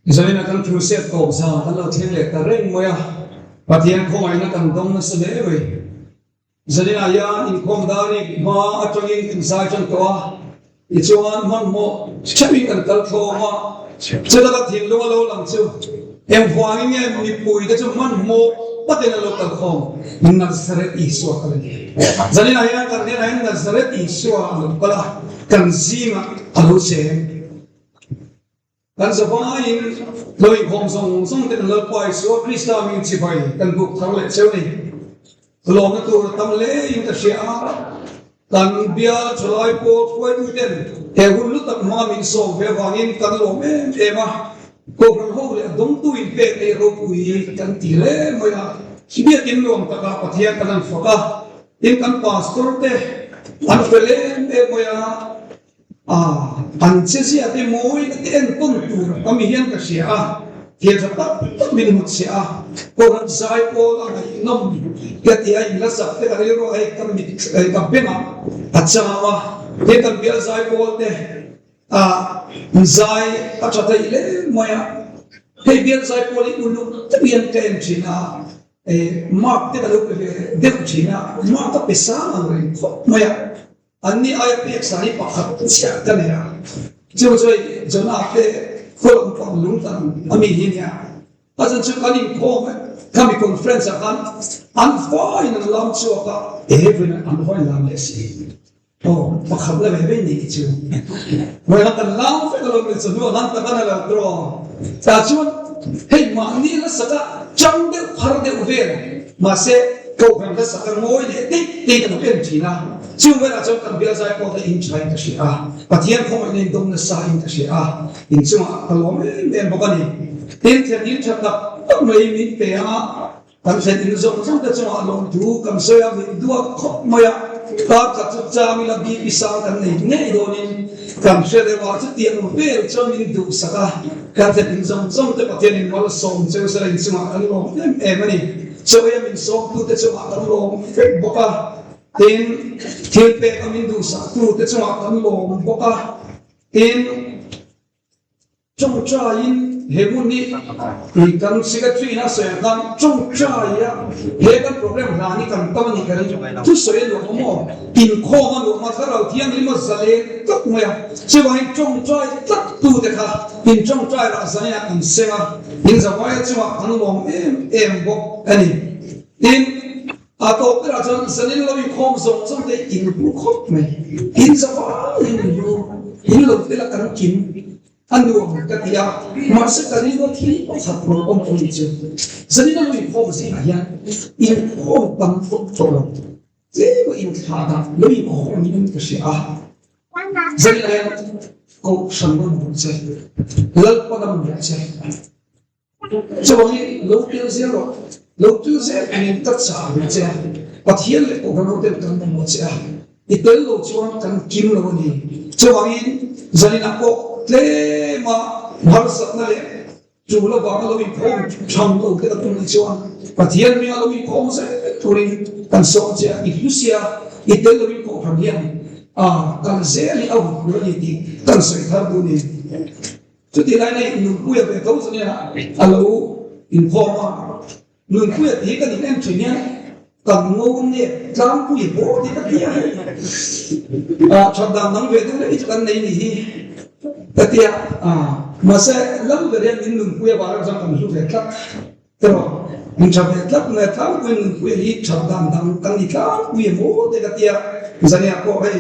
Zaina kan crusade tawp zan kan lo thleng leh ta reng mai a, Pathian khawngaihna kan dawng nasa hle mai. Zaninah hian inkhawm darik hma atangin kan zai tan tawh a, tichuan hmanhmawh theuhin kan kal thlawm a, chutaka thinlung a lo lang chu engvangin nge mipuite chu hmanhmawh takin an lo kal khawm? Nazareth Isua kal a ni. Zaninah hian kan hnenah hian Nazareth Isua a lo kal a, kan zingah a lo cheng. Kan zavaiin lo inkhawm zawng zawng te kan Lalpa Isua Krista hming chibai kan buk thar leh cheu ni. Lawmna tur a tam hlein ka hria a, kan bial thalai pawl hruaitu ten he hun lu tak hmanga min sawm ve avangin kan lawm em em a, Kohhran ho leh a dawngtu inpek ei ropui kan ti hle mai a, biakin nuam takah Pathian kan han fak a, tin kan Pastor te an fel em em mai a. A, an che zia te mawi na te entawn tur a mi hian ka hria a, thian tha tak tak min hmu chhiah a, Kohhran zai pawl a ngaihnawm ka ti a, in la sak te ka rilru a hei ka mit ka bengah a cham a, he kan bial zai pawl te a zai a tha thei hle mai a, hei bial zai pawl hi uluk tak hian ka en thin a, mark te ka lo pe ve deuh thin a, mark ka pe sang ang reng khawp mai a. Anni aia pek sa hi pakhat chiah ka nei a, chu chu hei Jonah te khual pang lung tan a mi hi nia. A chan chu kan inkhawm e, khami conference ah khan an vaiin an lam chhuak a, Evelyn an vain lam leh si. Aw, pakhat la ve ve ni chu. Vawiin kan lam vek alawm le chawhnu ah khan tak a lo draw. Tah chuan hei mahni la sak a chang deuh phar deuh vel mahse kohhran la sak a ngawi leh daih daih kan pen thin a. Chung velah chuan kan bial zai pawh te in tha in ka hria a, Pathian khawngaihna in dawm nasa in ka hria a, in chungah ka lawm em em bawk a ni. Tin, thlen in tha tak tak mai min pe a, kan thlen in zawng zawng te chungah lawmthu kan sawi a, min duat khawp mai a, kar khat chu chang ila BP sang kan nei ngei dawnin kan hre deuh a, chutiang vel chuan min duhsak a, kan thlen in zawng zawng te Pathian in malsawm cheu sela in chungah kan lawm em em a ni. Chawi a min sawmtute chungah kan lawm vek bawk a. Tin, thil pek a min duhsaktute chungah kan lawm bawk a. Tin, tawngtaiin he hmun hi kan secretary in a sawi ang khan tawngtaia he kan program hlan hi kan tam a nih ka ring. Thusawi a nuam awm aw, inkhawm a nuam a, thlarau thianghlim a zalen tlat mai a. Chuvangin tawngtai tlat tute kha in tawngtai rah zaniah kan seng a, in zavaia chungah kan lawm em em bawk a ni. Tin, A tawp berah chuan zanin lo inkhawm zawng zawng te in hmu khawp mai. In zavai in in hmu, in lo tel a kan kim a nuam ka ti a, mahse ka rilru thil pakhat rawn awm awm ni chu zanin a lo inkhawm zingah hian inkhawm tam khawp tawh lo, tlem a inthlah dah lo inkhawm in ka hria a. Zanin ah hian Kohhran rawn hmuh che, Lalpa lam hmuh che. Chuvangin lo tel zel rawh, lo tel zel angin ka chah ang che a, Pathian leh Kohhran ho ten kan mamawh che a, i tel lo chuan kan kim lo a ni. Chuvangin zaninah pawh tlema harsatna leh tul avanga lo inkhawm tham lo te ka tum ni chuan Pathian hminga lo inkhawm zel turin kan sawm che a, i hlu sia, i tel loin Kohhran hian a kal zel hi a hun tur a ni tih kan sawi thar duh a ni. Chutih lai nei Nunpuia ve tho chu nia a lo inkhawm a, Nunpuia tih hi kan in en thin hian kan ngo nep tlangpui bawk tih ka ti a hei. Ah that dan dang ve deuh leh chu kan nei ni hi ka ti a, mahse lal ber hian min Nunpuia vang chuan kan hlu ve tlat. Erawh min tha ve tlat mai a, tlangpui nunpui hi that dan dang kan ni tlangpui em aw te ka tia, zaniah pawh hei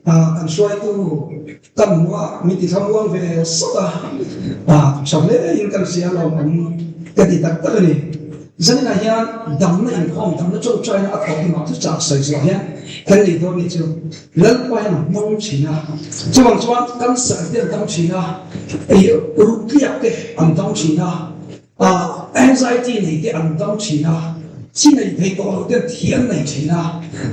kan hruaitu kan hmu a, min ti thlamuang ve sawt a, tha hle in kan hria lo ang ka ti tak tak a ni. Zaninah hian damna inkhawm, damna tawngtaina a thawk emaw chu chah sawi zawh hian kan nei dawn ni chu Lalpa hian a hmang thin a, chuvang chuan cancer te an dam thin a, rukliak te an dam thin a, Anxiety nei te an dam thin a, chi nei thei tawh lo ten thi an nei thin a,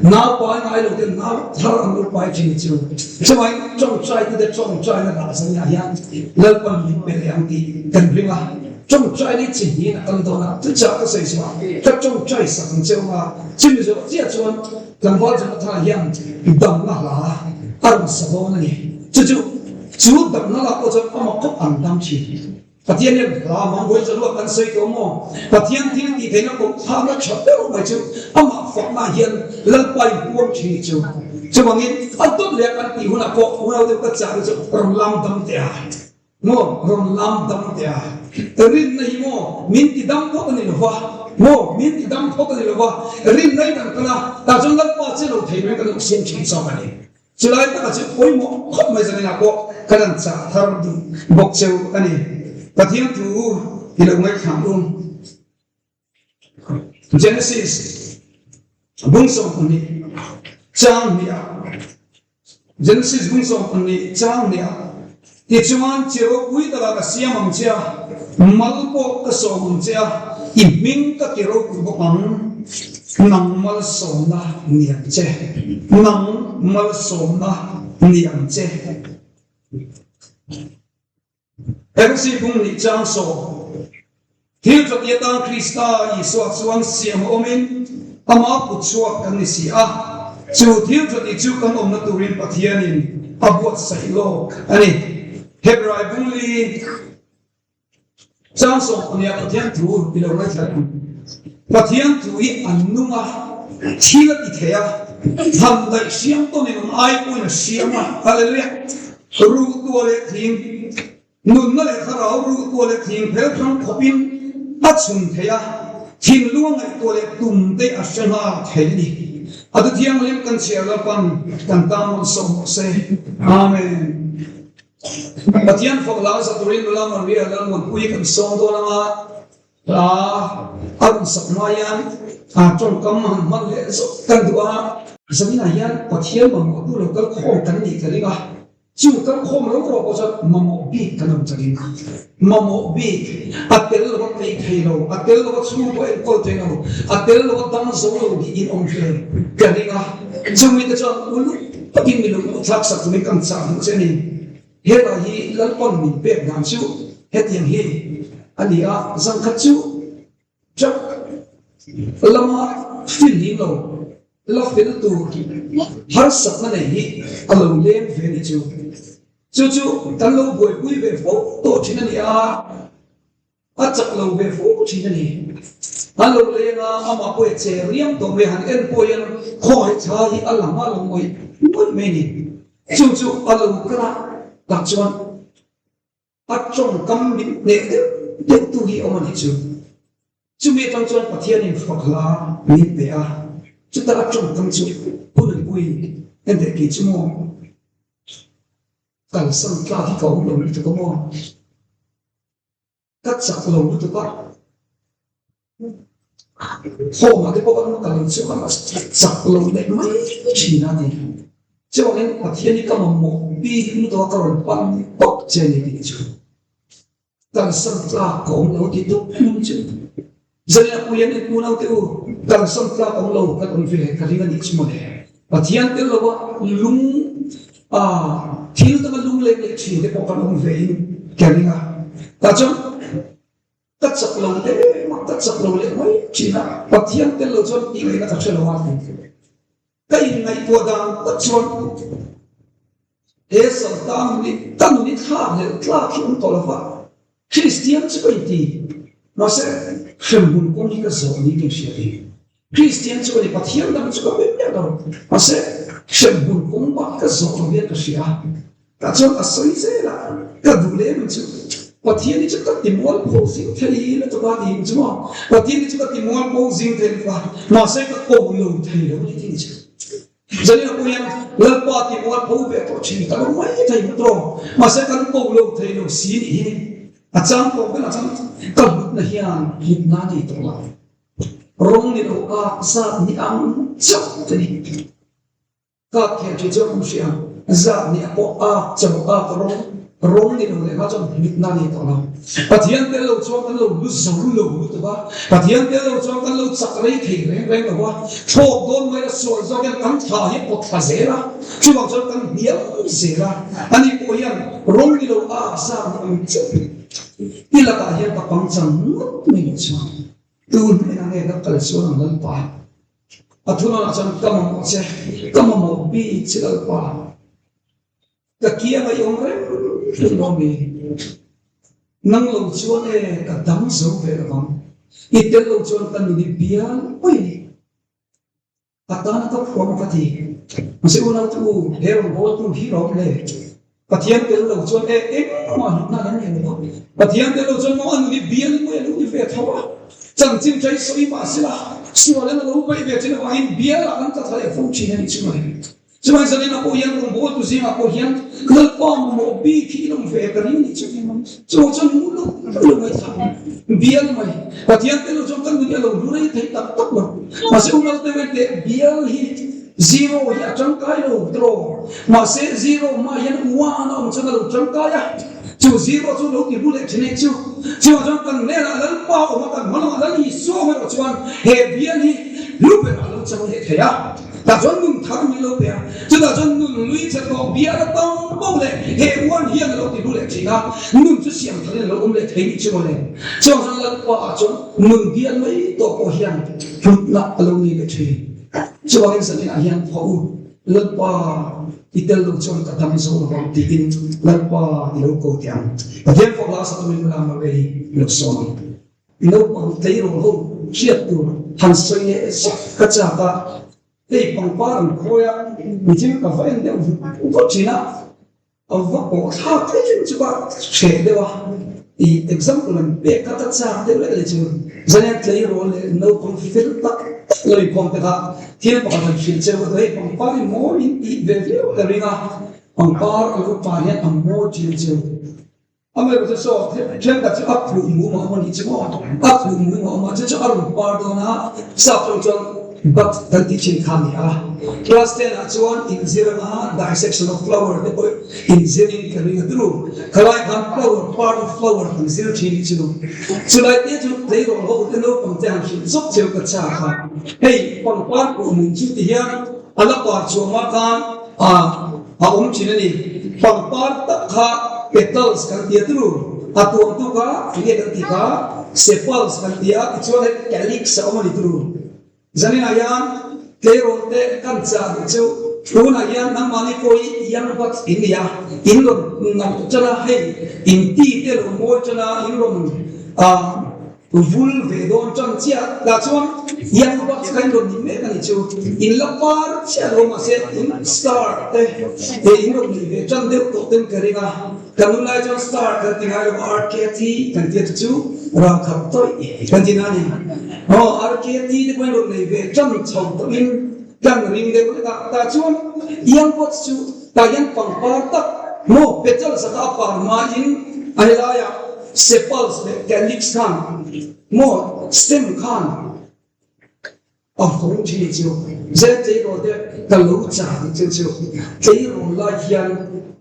nau pai ngai lo ten nau thar an lo pai thin chu. Chuvangin tawngtai tute tawngtaina dah zaniah hian Lalpan min pe leh ang tih kan ring a, tawngtai nei chi hniin a kal dawn a, chuchah ka sawi chhuah ka tawngtai sak ang che awm a, chumi zawh chiah chuan tlangval Jonathan hian damna hla a rawn sa dawn a ni. Chu chu chu damna lak pawh chuan amah khawp an dam thin. Pathian hian hla hmang vawi chaluak kan sawi tawh maw? Pathian thil tih theihna koh thlakna tha deuh mai chu amah fakna hian Lalpa in puang thin ni chu. Chuvangin a dawt leh a kan tih hunah pawh unau deuh ka chah chu rawn lam dam teh a. Maw rawn lam dam teh a. Rinna hi maw min ti dam phawt a ni lo va, maw min ti dam phawt a ni lo va, rinna in an kal a, tah chuan Lalpa che lo thei mai kan lo siam thin zawk a ni. Chulai taka chu pawimawh khawp mai zaninah pawh kan han chah thar duh bawk cheu a ni. Pathian thu i lo ngaihthlam u. Genesis bung 12 chang hnih ah Genesis bung 12 chang hnih ah Tichuan chi ropui takah ka siam ang che a, mal pawh ka sawm ang che a, i hming ka ti ropui bawk ang. Nang malsawmna ni ang che, nang malsawmna ni ang che. Ephesi bung nih chang sawm. Thil chawti atan Krista Isua chuan siam a awmin ama kut chhuak kan ni si a, chu thil chawti chu kan awmna turin Pathianin a buatsaih lawk a ni. Hebrai bung li chang 14 Pathian thu i lo ngaithla ang. Pathian thu hi an nung a, thil a ti thei a, than daih hriam tawnin an ai pawhin a hriam a. Hallelujah! Ruhtua leh thing. Nunna leh thlarau ruhtuah leh thingphel hrang khawpin a chhun thei a, thinlung a ngaihtuah leh tum te a hre nghal thei a ni. A thu thianghlim kan chhiar Lalpan kan tan rawn sawm rawh se. Amen. Pathian fak lar za turin nula Maria Lalmuanpuii kan sawm dawn anga hla a rawn sak hma hian tawngkam han hman leh zawk kan duh a. Zaninah hian Pathian mamawhtu lo kal khawm kan nih ka ring a. Chu kan khawm ro ro pawh chuan mamawh bik kan awm chakin mamawh bik a tel lo a peih thei lo, a tel lo a chhungkaw enkawl thei lo, a tel lo a dang zo lo tih in awm hle ka ring a. Chumi te chuan uluk takin mi lung thlak sak turin kan chah duh che a ni. Helai hi Lalpan min pek dan chu hetiang hi a ni a, zangkhat chu Truck lama fimhim lo la fel tur harsatna nei hi a lo leng ve ni chu. Chu chu kan lo buaipui ve fo tawh thin a ni a, a chak lo ve fo thin a ni. An lo leng a, amah pawh i che riam tawh mai, han en pawh hian khawngaih tha hi a lang a lo ngawih ngawih mai a ni. Chu chu a lo kal a, tah chuan A tawngkam min hneh deuh deuh tu hi awm a nih chu. Chumi atang chuan Pathianin fak hla min pe a, chuta a tawngkam chu Pu Nunpui enteh kei chu maw kalsan tlak hi ka awm lo lutuk a maw, ka chak lo lutuk a. Home ah te pawh kan kal chu a chak lo leh mai thin a ni. Chuangin Pathian hi ka mamawh bik lutuk a ka rawn pan tawp che a ni tih chu kalsan tlak ka awm lo tih dup hlum chu Zalina pui an en unau te u kalsan tlak awm lo kan awm ve ka ring a nih chu mawle. Pathian tel lo a lung a thil danga lungleng leh thin te pawh kan awm ve in ka ring a. Tah chuan Ka chak lo em a, ka chak lo leh mai thin a, Pathian tel lo chuan tih ngaihna ka hre lo a ti. Ka inngaihtuah dan tak chuan he salta nun hi ka nun hi thlak leh tlak hi awm tawh lo va, Kristian chu ka inti, mahse hremhmun kawng hi ka zawh niin ka inhria ti. Kristian chu ka ni, Pathian dang chu ka pe miah lo, mahse hremhmun kawng bak ka zawh lo hian ka hria a, tah chuan a sawi zel a, ka duh leh em chu Pathian hi chu ka ti mual pho zing thei lutuk a tiin chu maw, Pathian hi chu ka ti mual pho zing thei lutuk a, mahse ka ko lo thei lo a ni tih ni chu. Zanina pawh hian Lalpa ti mual pho ve tawh thin ka lo mai thei hmu tawh, mahse kan ko lo thei lo si nih hi a chang tawh ber a chang ka hlutna hian hlutna a nei tawh lo. Rawng ni lo a zat ni ang chauh te ni. Kap thiam thin chuan awm hria, zat ni a pawh a chauh a ka rawng, rawng ni lo leh kha chuan hlutna a nei tawh lo. Pathian tel lo chuan kan lo hlu zo lo lutuk a, Pathian tel lo chuan kan lo chak rei thei reng reng lo a, thlawk dawn mai a sual zawk hian kan thla hi a pawt thla zel a, chuvang chuan kan hniam zel a, ani pawh hian rawng ni lo a zat ni ang chauh i lakah hian ka pangchang ngawt mai lo chuan. Tu hnenah nge ka kal chuan ang Lalpa? A thunawnah chuan ka mamawh che, ka mamawh bik che Lalpa. Ka kianga i awm reng reng lo mi? Nang lo chuan e ka dam zo ve lo vang, i tel lo chuan ka nun i bial mai a ni. A tana ka phuam ka ti. Mahse unaute u, he rawngbawltu hi rawm le. Pathian tel lo chuan e engmah hlutna an nei lo va. Pathian tel lo chuan maw a nun i bial mai a lo ni ve tho a. Chanchin ṭai sawi mah sela, sualin a lo paih ve ṭhin avangin bialah kan tla thla leh fo ṭhin a nih chu mawle. Chuvang zanin ah pawh hian rawngbawltu zingah pawh hian Lalpa mamawh bik hi i lawm ve ka ring a nih chu. Chuvang chuan hmuh loh loh ngaihthlak bial mai. Pathian tel lo chuan kan nun hi a lo hlu rei thei tak tak lo. Mahse unau te wen teh bial hi zero hi a tangkai lo tiraw. Mahse zero hmaah hian one a awm chuan a lo tangkai a. Chu zero chu lo ti hlu leh thin e chu. Chuvang chuan kan hnenah Lalpa awm a kan hma lamah Lal Isua awm erawh chuan he bial hi hlu berah a lo chang leh thei a. Tah chuan nun thar min lo pe a, chutah chuan nun lui che tawh bial a tawng bo leh he uan hian a lo ti hlu leh thin a, nun chu siam tharin a lo awm leh thei nih chu mawle. Chuvang chuan Lalpa ah chuan nun bial mai tawh pawh hian hlutna a lo nei leh thin. Chuvangin zaninah hian thaw u, Lalpa i tel lo chuan ka dam zo lo vang tiin Lalpa i lo ko teh ang. Pathian fak la sa tumin Ram Murray i lo sawm ang. Naupang tleirawl ho hriat tur han sawi leh zak ka chak a, hei pangpar an khawi a, mithil ka va en deuh vut vut thin a, a va pawh thlak em chu ka hreh deuh a, i example an pek kha ka chak deuh leh leh chu zanian tleirawl leh naupang fel tak tak lo inkhawm te kha thil pakhat han hrilh cheu ka duh, hei pangpar hi mawi in tih ve viau ka ring a, pangpar a lo par hian a mawi thin cheu. Amaherawhchu saw thenkhat chu a phuh mum a awm a nih chu maw? A phuh mum a awm a, chu chu a rawn par dawn a, sap tawng chuan bud kan tih thin kha a ni a. Class 10 ah chuan inzir anga dissection of flower te pawh inzirin ka ring a turu. Khalai khan flower, part of flower kan zir thin hi chu. Chulai te chu tleirawl ho te naupang te han hrilh zawk cheu ka chak a. Hei pangpar phuh mum chu ti hian a la par chhuah hma khan a A awm thin a ni. Pangpar tak kha petals kan ti a turu. A tuamtu kha enge kan tih kha sepals kan ti a, tichuan hei calyx a awm a ni turu. Zaninah hian tleirawl te kan chah duh chu tunah hian nangmahni pawh hi young buds in ni a, in rawn nauh tan a, hei in ti te lo mawi tan a, in rawn Vul ve dawn tan chiah lah chuan young bucks kha in rawn ni mek a ni chu. In la par chiah lo mahse in star te he in rawn nei ve tan deuh tawh ten ka ring a. Kan hun lai chuan star kan ti ngai lo RKT kan tia chu chu ralkhat tawih kan ti na a ni. Aw RKT te pawh in rawn nei ve tan chho tawh in kan ring deuh hlek a. Tah chuan young bucks chu tah hian pangpar tak maw petal zaka a par hmain a helaiah Sepals leh calyx khan maw stem khan a vawng thin chu zel tleirawl te ka lo chah tih chu chu tleirawl lai hian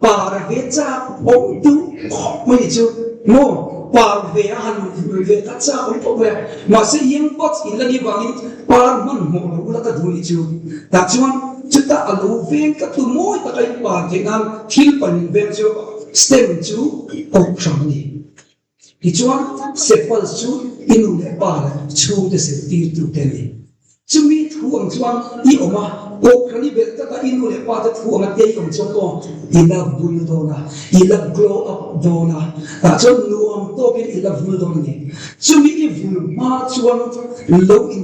par ve chak awm duh khawp mai chu maw par ve a han vul ve kha chak awm khawp mai a mahse young buds in la nih vangin par hmanhmawh lo ula ka duh nih chu tah chuan chutah a lo veng tlat tu mawi taka in par theih nan thil pahnih veng chu Stem chu kohhran a ni. Tichuan, sepals chu i nu leh pa leh chhungte zirtirtute a ni. Chumi thu ang chuan i awm a, kohhran i belh taka i nu leh pa te thu anga tia i awm chuan aw, i la vul dawn a, i la glow up dawn a, tah chuan nuam tawkin i la vul dawn a ni. Chumi i vul hma chuan lo in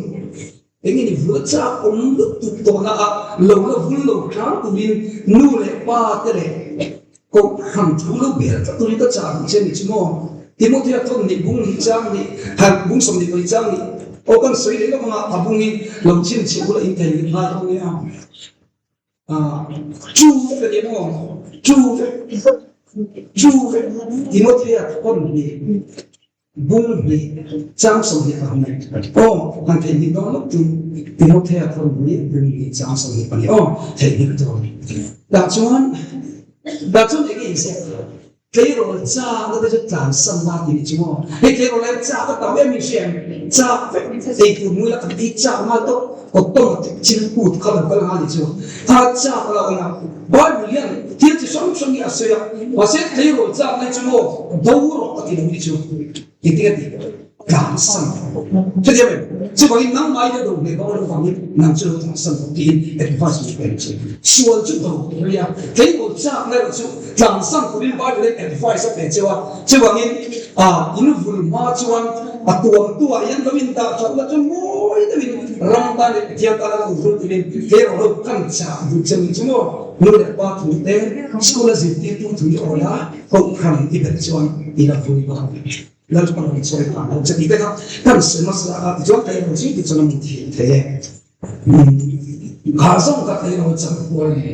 Engin i vul chak awm lutuk tawhna ah lo la vul lo hram turin nu leh pa te leh kohhran thu lo bel tlat turin ka chah duh che ni chu maw? Timothea thawn nih bung nih chang nih han bung sawm nih pawh chang nih aw kan sawi leh lawk anga a bung hi lo chhinchhiah bula in thei nghal dawn nia. Chu vek a ni maw? Chu vek chu vek Timothea thawn nih Bung hnih chang 22 aw han theihnghilh dawn lawk chu Timothea thawn hi bung hnih chang 22 aw theihnghilh dawn. Tah chuan tah chuan enge inziak tleirawl chak na te chu tlan san la ti nih chu maw hei tleirawl lai chak a tam em in hria em chak vek ei tur mui la kan ei chak nghal tawp automatic chil put kha lo kal nghal nih chu kha chak la awm a Bible hian thil chi hrang hrang hi a sawi a, mahse tleirawl chak lai chu maw do rawh a ti lo nih chu engtin a ti tlansan rawh hetiang em chuvangin nangmah in a do hle bawk loh vangin nang chu lo tlansan rawh tiin advice min pe ang che sual chu do tur a nia tleirawl. chakna erawh chu tlansan turin Bible hian advice a pe cheu a. Chuvangin in vul hma chuan a tuamtu ah hian lo in dah that la chu mawi deuhin ram tan leh Pathian tana lo vul turin tleirawl ho kan chah duh che ni chu maw? Nu leh pa thu te school a zirtirtu thu i awi a, kohhran i belh chuan i la vul dawn. Lalpa rawn sawi phah lo che tih te kha kan sawi hmasa a, tichuan tleirawl chu tichuan a mu thiam thei e. Kha zawng ka tleirawl chang kual a ni.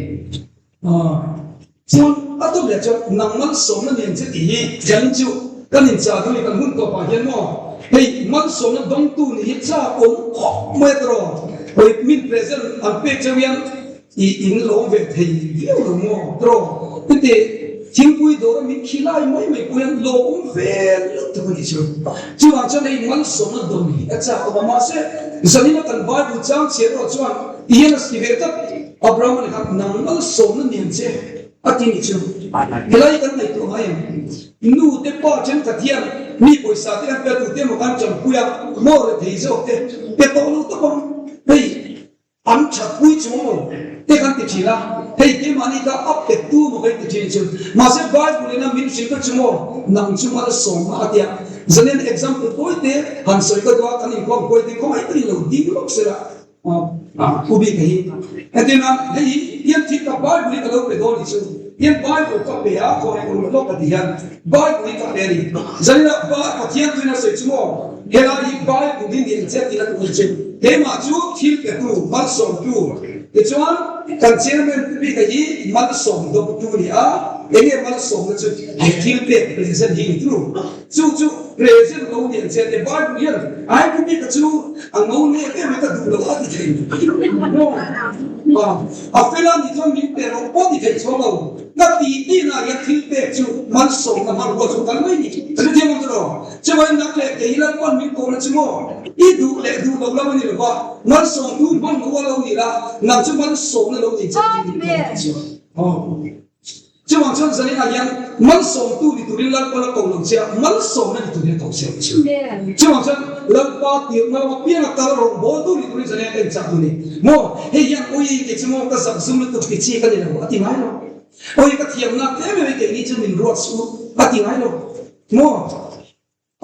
Chuan a tawp leh chuan nang malsawmna nen che tih hi kan chu kan inchah dawn i kan hun tawpah hian maw hei malsawmna dawngtu nih hi chak awm khawp mai a tawrh hawi min present an pek cheu hian i in lawm ve thei viau lo maw tawrh heti thingpui dawra min khi lai mai mai pawh hian lawm ve lutuk a nih chu chuvang chuan hei malsawmna dawn hi a chak awm a mahse zanina kan Bible chang chhiar erawh chuan ti hian a si ve tlat. Abraham a ni kha, Nang malsawmna niang che, a ti nih chu. Helai hi kan ngaihtuah ngai em? Nu te pa thenkhat hian mi pawisa te an pe a, tute emaw khan tanpui a, maw re thei zawk te pe tawh lo tawp ang. Hei an thatpui chu maw te kan ti thin a, hei keimahni kha a petu maw kan ti thin chu. Mahse Bible in a min hrilh chu maw, nang chu malsawmna a tia. Zanian example tawi te han sawi ka duh a, kan inkhawm kuai te khawngaih takin lo ding lawk sela. U bik hi entirna hei hi hian thil ka Bible hi ka lo pe dawn ni chu hian Bible ka pe a khawngaih ur lawk ka ti hian Bible hi ka pe a ni zanina Pathian tuin a sawi chu maw helai hi Bible hi nih ang che tih a duh chu keimah chu thil petu malsawmtu tichuan kan chairman U bika hi malsawm dawktu a ni a enge malsawmna chu he thil pek present hi ni turu. Chu chu present lo ni ang che te Bible hian ai pu bika chu a ngo lek em a ka duh lo a ti thei maw? A fel a nih chuan min pe rawh pawh ti thei chuang lo. Ka tih tihna hian thil pek chu malsawmna hmanrua chu kal mai ni. Chutiang ang chu lo. Chuvain nang leh kei Lalpawn min kohna chu maw? I duh leh duh lo lam a ni lo va, malsawmtu hmanrua lo ni la, nang chu malsawmna lo ni che tih min kohna chu. Chuvang chuan Zaninah hian malsawmtu ni turin Lalpa la ko lo che a, malsawmna ni turin a ko che chu. Chuvang chuan Lalpa tirhna lama pianga kal rawngbawltu ni turin Zaninah ka inchah duh ni. Maw, hei hian awi kei chu maw ka zak zum lutuk ti chi ka ni lo a ti ngai lo. Awi ka thiamna tlem em em keini chu min ruat suh a ti ngai lo. Maw.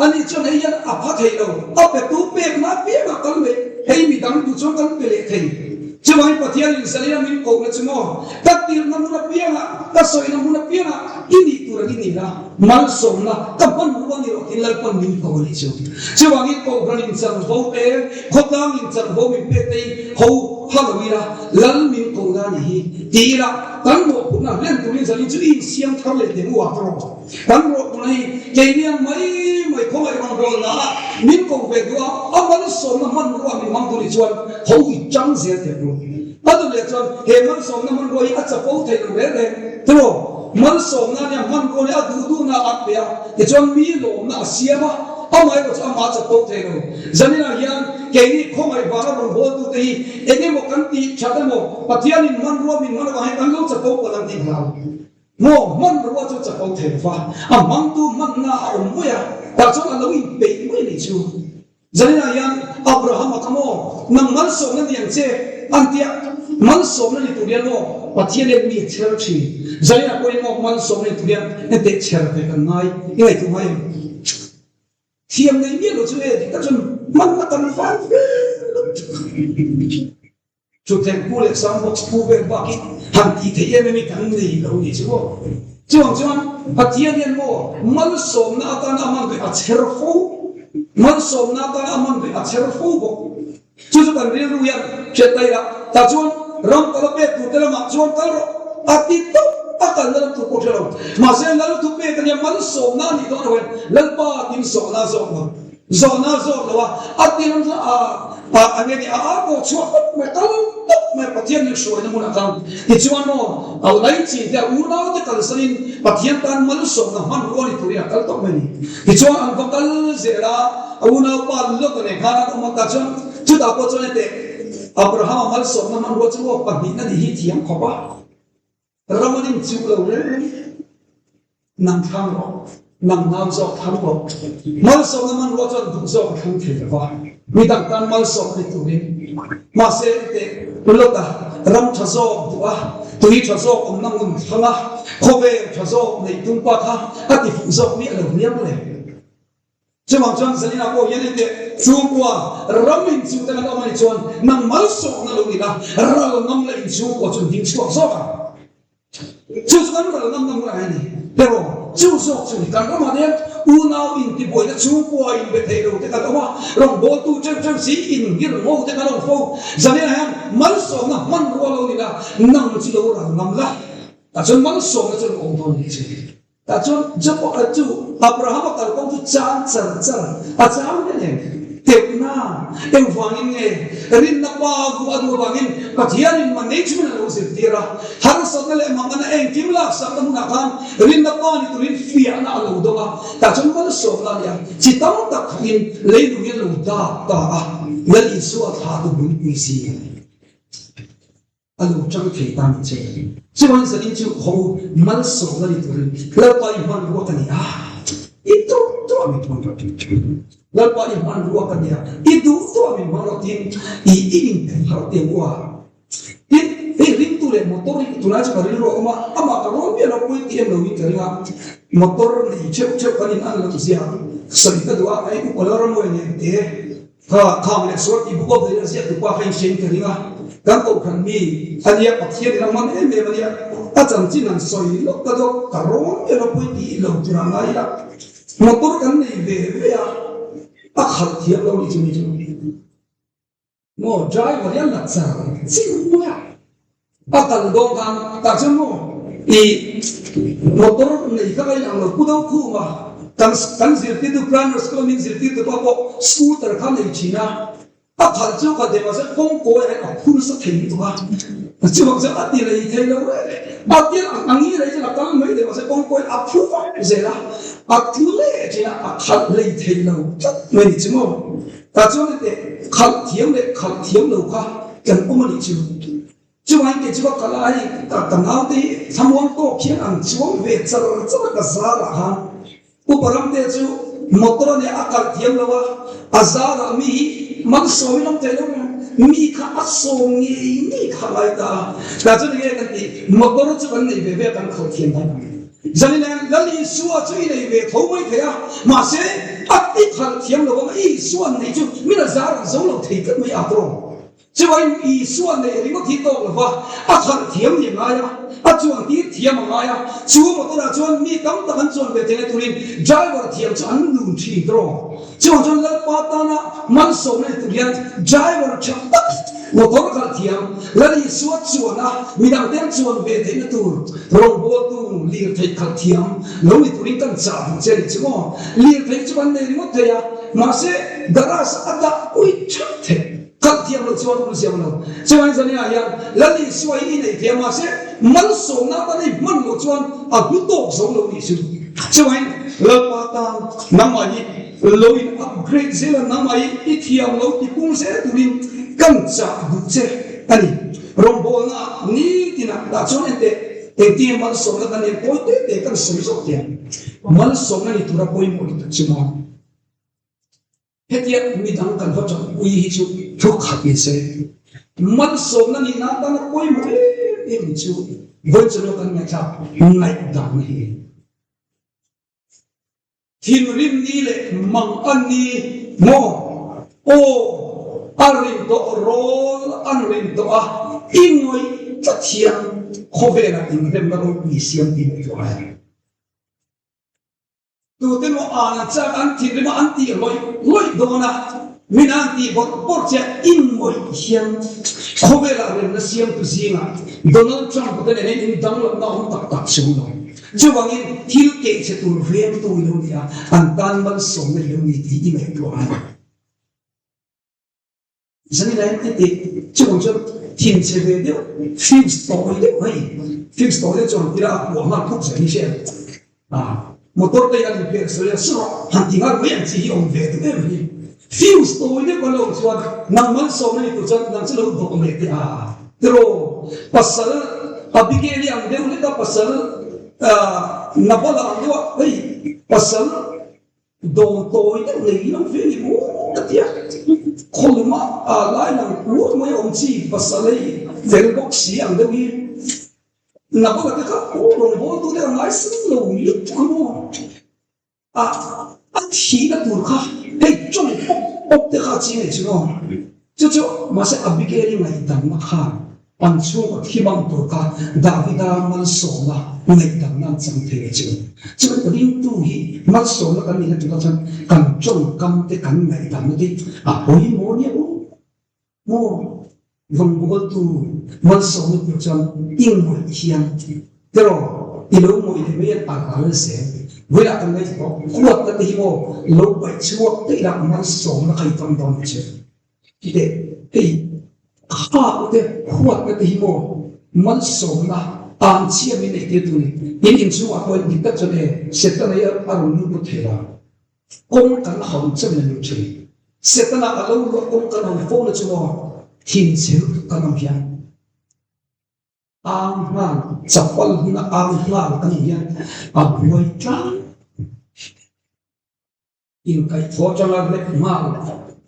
Ani chuan hei hian a pha thei lo, a petu pekna apiangah kal mai, hei midang tu chuan kan pe leh thei. Chuvangin Pathianin Zalina min kohna chu maw, ka tirhna hmun apiangah, ka sawina hmun apiangah i nih tur ang i ni la, malsawmna ka hmanrua ni rawh tiin Lalpan min ko a nih chu. Chuvangin Kohhranin chanvo te, khawtlangin chanvo min pek te hi ho pha lo ila, Lal min kohna a nih hi ti ila, kan mawhphurhna hlen turin Zalin chu i insiam thar leh teh u a ka rawh. Kan rawhpuna hi keini ang mai mai khawngaih rawngbawlna ah min ko ve duh a, a malsawmna hmanrua min hmang tur nih chuan ho i chang zel teh ru. A duh leh chuan he malsawmna hmanrua hi a chapo thei lo reng reng tiraw? Malsawmna ania hmanrua nia a duh duhna a pe a, tichuan mi lawmna a siam a, amaherawh chu amah a chapo thei lo. Zaninah hian keini khawngaih vanga rawngbawltute hi eng emaw kan tih that emaw Pathianin hmanrua min hman avang hian kan lo chapo palh ang tih hlau. Maw hmanrua chu chapo thei lo va, a hmangtu hmanna a awm mai a, tah chuan a lo inpeih mai a nih chu. Zaninah hian Abrahama kha maw nang malsawmna ni ang che an tia, malsawmna ni tur hian maw Pathian hian mi a chher thin. Zaninah pawhin maw malsawmna ni tur hian henteh chher ve kan ngai, i ngaihtuah ngai em? Thiam nei miah lo chu e, dik tak chuan hmanna kan van ve lutuk. Thutthleng pu leh sound box pu vel bak hi han tih theih em em hi kan nei lo nih chu maw. Chuvang chuan Pathian hian maw malsawmna atana a hman duih a chher fo, malsawmna atana a hman duih a chher fo bawk. Chu chu kan rilru hian hriat ta ila, tah chuan ram kal a pek tur te lamah chuan kal rawh a ti tawp a kalna lam tur pawh hre lo. Mahse Lal thu pek ania malsawmna a nih dawn lo hian Lalpa tin zawhna zawk lo. Zawhna zawk lo a, a tir a a a nge ni a ar pawh chhuak tawp mai kal tawp mai Pathian min hruaina hmunah khan tichuan maw a lei chin te a unau te kalsanin Pathian tan malsawmna hmanrua ni turin a kal tawp mai ni. Tichuan an va kal zel a, a unaupa Lota nen khan an awm a tah chuan chutah pawh chuan hete Abrahama malsawmna hmanrua chu maw pahnihna ni hi thiam khawp a. Ram an inchuh lo reng reng. Nang thlang rawh, nang nau zawk thlang rawh. Malsawmna hmanrua chuan duh zawk a thlang thei lo va, mi dang tan malsawm a ni turin. Mahse, teh Lota ram tha zawk duh a. Tui tha zawk awmna ngun thlang a, khawvel tha zawk neih tum pa kha a ti fuh zawk miah lo hniam le. Chuvang chuan Zaninah pawh hian engteh chhungkua ram inchung te kan awm a nih chuan nang malsawmna lo ni la, ral ngam la inchhungkua chu an ding chhuak zawk ang. Chu chu kan ral ngam ngam a ni. Pero chu zawk chu ni kan ramah te hian unau intibuaina chhungkua inbe thei lo te kan awm a, rawngbawltu teuh teuh si inngir ngo te kan awm fo. Zaninah hian malsawmna hmanrua lo ni la, nang chu lo ral ngam la, tah chuan malsawmna chu lo awm dawn a nih chu. Tah chuan Jakob chu Abrahama kalkawng chu chang char char a chang hle nen teuhna engvangin nge rinna pa vu a duh avangin Pathianin management a lo zirtir a, harsatna leh mangana engkim laksakna hmunah khan rinna pa ni turin fiahna a lo dawng a, tah chuan malsawmna a ni a, chi tam tak khahin leilung hi a lo dak ta a, Lal Isua thla tu bulpui si a ni. A lo chang thei ta ni che. Chuan zanin chu ho malsawmna ni turin Lalpa i hmanrua ka ni a, i duh duh a min hman rawh tiin Lalpa i hmanrua ka ni a, i duh duh a min hman rawh tiin i i inphen harh teh u a. Tin, hei ringtu leh motor hi tunlai chu ka rilru a awm a, amah ka rawn miah lo pawi ti em loin ka ring a, motor nei theuh theuh kan in an loh zia sawi ka duh a, hei upa Lalramawia nen te Kha kham leh sual tih buk awm a ziak tupa kha inhriain ka ring a, kan kohhran mi a nia, Pathian in a hman em em a nia, a chanchin an sawi lawk ta dawk, ka rawn miah lo pawi tih lo tur a ngai ila, motor kan nei ve ve a, a khalh thiam lo nih chu mi chu maw driver hi a la char chiu mai a. A kal dawn khan tah chuan maw i motor nei kha ka inang lo pu do khum a, kan kan zirtirtu primary school a min zirtirtu pa pawh scooter kha nei thin a, a khalh chu ka dem a chuan kawngkawi ah hian a phur nasa thei lutuk a, chuvang chuan a ti lei thei lo reng a tir ang ang i rei chuan a kal mai thei mahse kawngkawi a phur vak zel a, a tlu leh thin a, a khalh lei thei lo tlat mai ni chu maw. Tah chuan hete khalh thiam leh khalh thiam lo kha kan awm a nih chu. Chuvangin kei chu ka kal a, hei ka naute hi thlamuang tawk hian an chuang ve char char a ka zarah khan. Upa Ramte chu motor a nia a kalh thiam lo a, a zarah mi hi malsawmin awm thei lo mai a, mi kha a sawm ngei ngei kha a ngai ta a. Tah chuan enge kan tih, motor chu kan nei ve ve a kan khalh thiam dan ang. Zanin Lal Isua chu i nei ve tho mai thei a, mahse a ti khalh thiam lo ang, Isua nei chu min a zar ang zo lo thei tlat mai a tawng. Chuan Isua nei ringawt hi tawk lo va, a khalh thiam ni a ngai a, a chuan tir thiam a ngai a, chu motor ah chuan mi tam tak an chuan ve theihna turin driver thiam chu an lun thin tawng. Chuvang chuan Lalpa tana malsawmna ni tur hian driver tha tak motor khalh thiam, Lal Isua chuana midangte an chuan ve theihna tur rawngbawltu lirthei khalh thiam lo ni turin kan chah duh che a ni chu maw? Lirthei chu kan nei ringawt thei a, mahse garage a dah pui theuh theih khalh thiam loh chuan awm ziam lo. Chuvangin zaninah hian Lal Isua hi i nei thei a, mahse malsawmna atan i hman loh chuan a hlu tawk zo lo nih chu. Chuvangin Lalpa tan nangmah hi lo in upgrade zel a, nangmah hi i thiam lo ti pung zel turin kan chah duh che a ni. Rawngbawlna ah nitin ah dah chuan enteh engtin malsawmna kan nen pawi te te kan sawi zawk tiang malsawmna ni tura pawimawh lutuk chu maw. Hetia midang kan va tanpui hi chu thu khat ni se, malsawmna nihna atana pawimawh em em chu vawi chawlh kan ngaihthlak ngaihdamna hi a ni. Thinrim ni leh mang an ni maw? Aw, a rin tawh rawl an rin tawh a, i ngawih tlat hian khawvelah inremna ropui siam tih ngaihtuah a ni. Tute maw an an chak an thinrim a an tih lawih lawih dawn a, min an tih bawrh bawrh che a inngawih hian khawvelah remna siamtu zingah Donald Trump te nen hian indanglamna awm tak tak chung lo. Chuvangin thil kehchhe tur vengtu i lo ni a, an tan malsawmna i lo ni tih i ngaihtuah a ni. Zanilai an ti chuvang chuan thinchhe ve deuh fuse tawi deuh hei fuse tawi deuh chuan tila a kuah nghal phawt zel hi hria a motor te an inpek sawi a sawrah han ti nghal mai ang chi hi awm ve duh em hi fuse tawi deuh kan lo awm chuan nang malsawmna ni tur chuan nang chu lo dawh leh teh a tiraw pasal Abigail-i ang deuh hlek a pasal Nabala ang deuh a hei pasal Dawn tawi deuh nei lo ve ni maw ka ti a, khawluma a lai lang uar mai a awm chi pasal hei fel bawk si ang deuh hi. Nabala te kha aw rawngbawltu te a ngaisang lo lutuk a maw? A a thihna tur kha hei tawng pawp pawp te kha a ching leh chu maw? Chu chu mahse Abigail-i ngaihdamna khan an chhungkaw thi bang tur kha Davida malsawmna ngaihdamna an chang thei a chu. Chu ringtu hi malsawmna kan nihna tura chuan kan tawngkam te kan ngaihdamna te a pawimawh nia u. Maw rawngbawltu malsawmna tur chuan i ngawih hian tiraw i lo ngawih leh mai a a ral zel. Vawilah kan ngaithla tawh, huatna te hi maw lo paih chhuak daih la malsawmna kha i tawng dawn ang che. Titeh hei kha te huatna te hi maw malsawmna an chhia min neih tir tu ni. In inchhungah pawhin dik tak chuan e Setana hi a rawn lut lut thei lo. Kawng kan hawn chauhin a lut thin. Setana a lo luah kawng kan hawn fo na chu maw thinchhe lutuk kan awm hian ang nghal chapal huna ang nghal kan awm hian a buai tlang inkaihthawh atanga rep nghal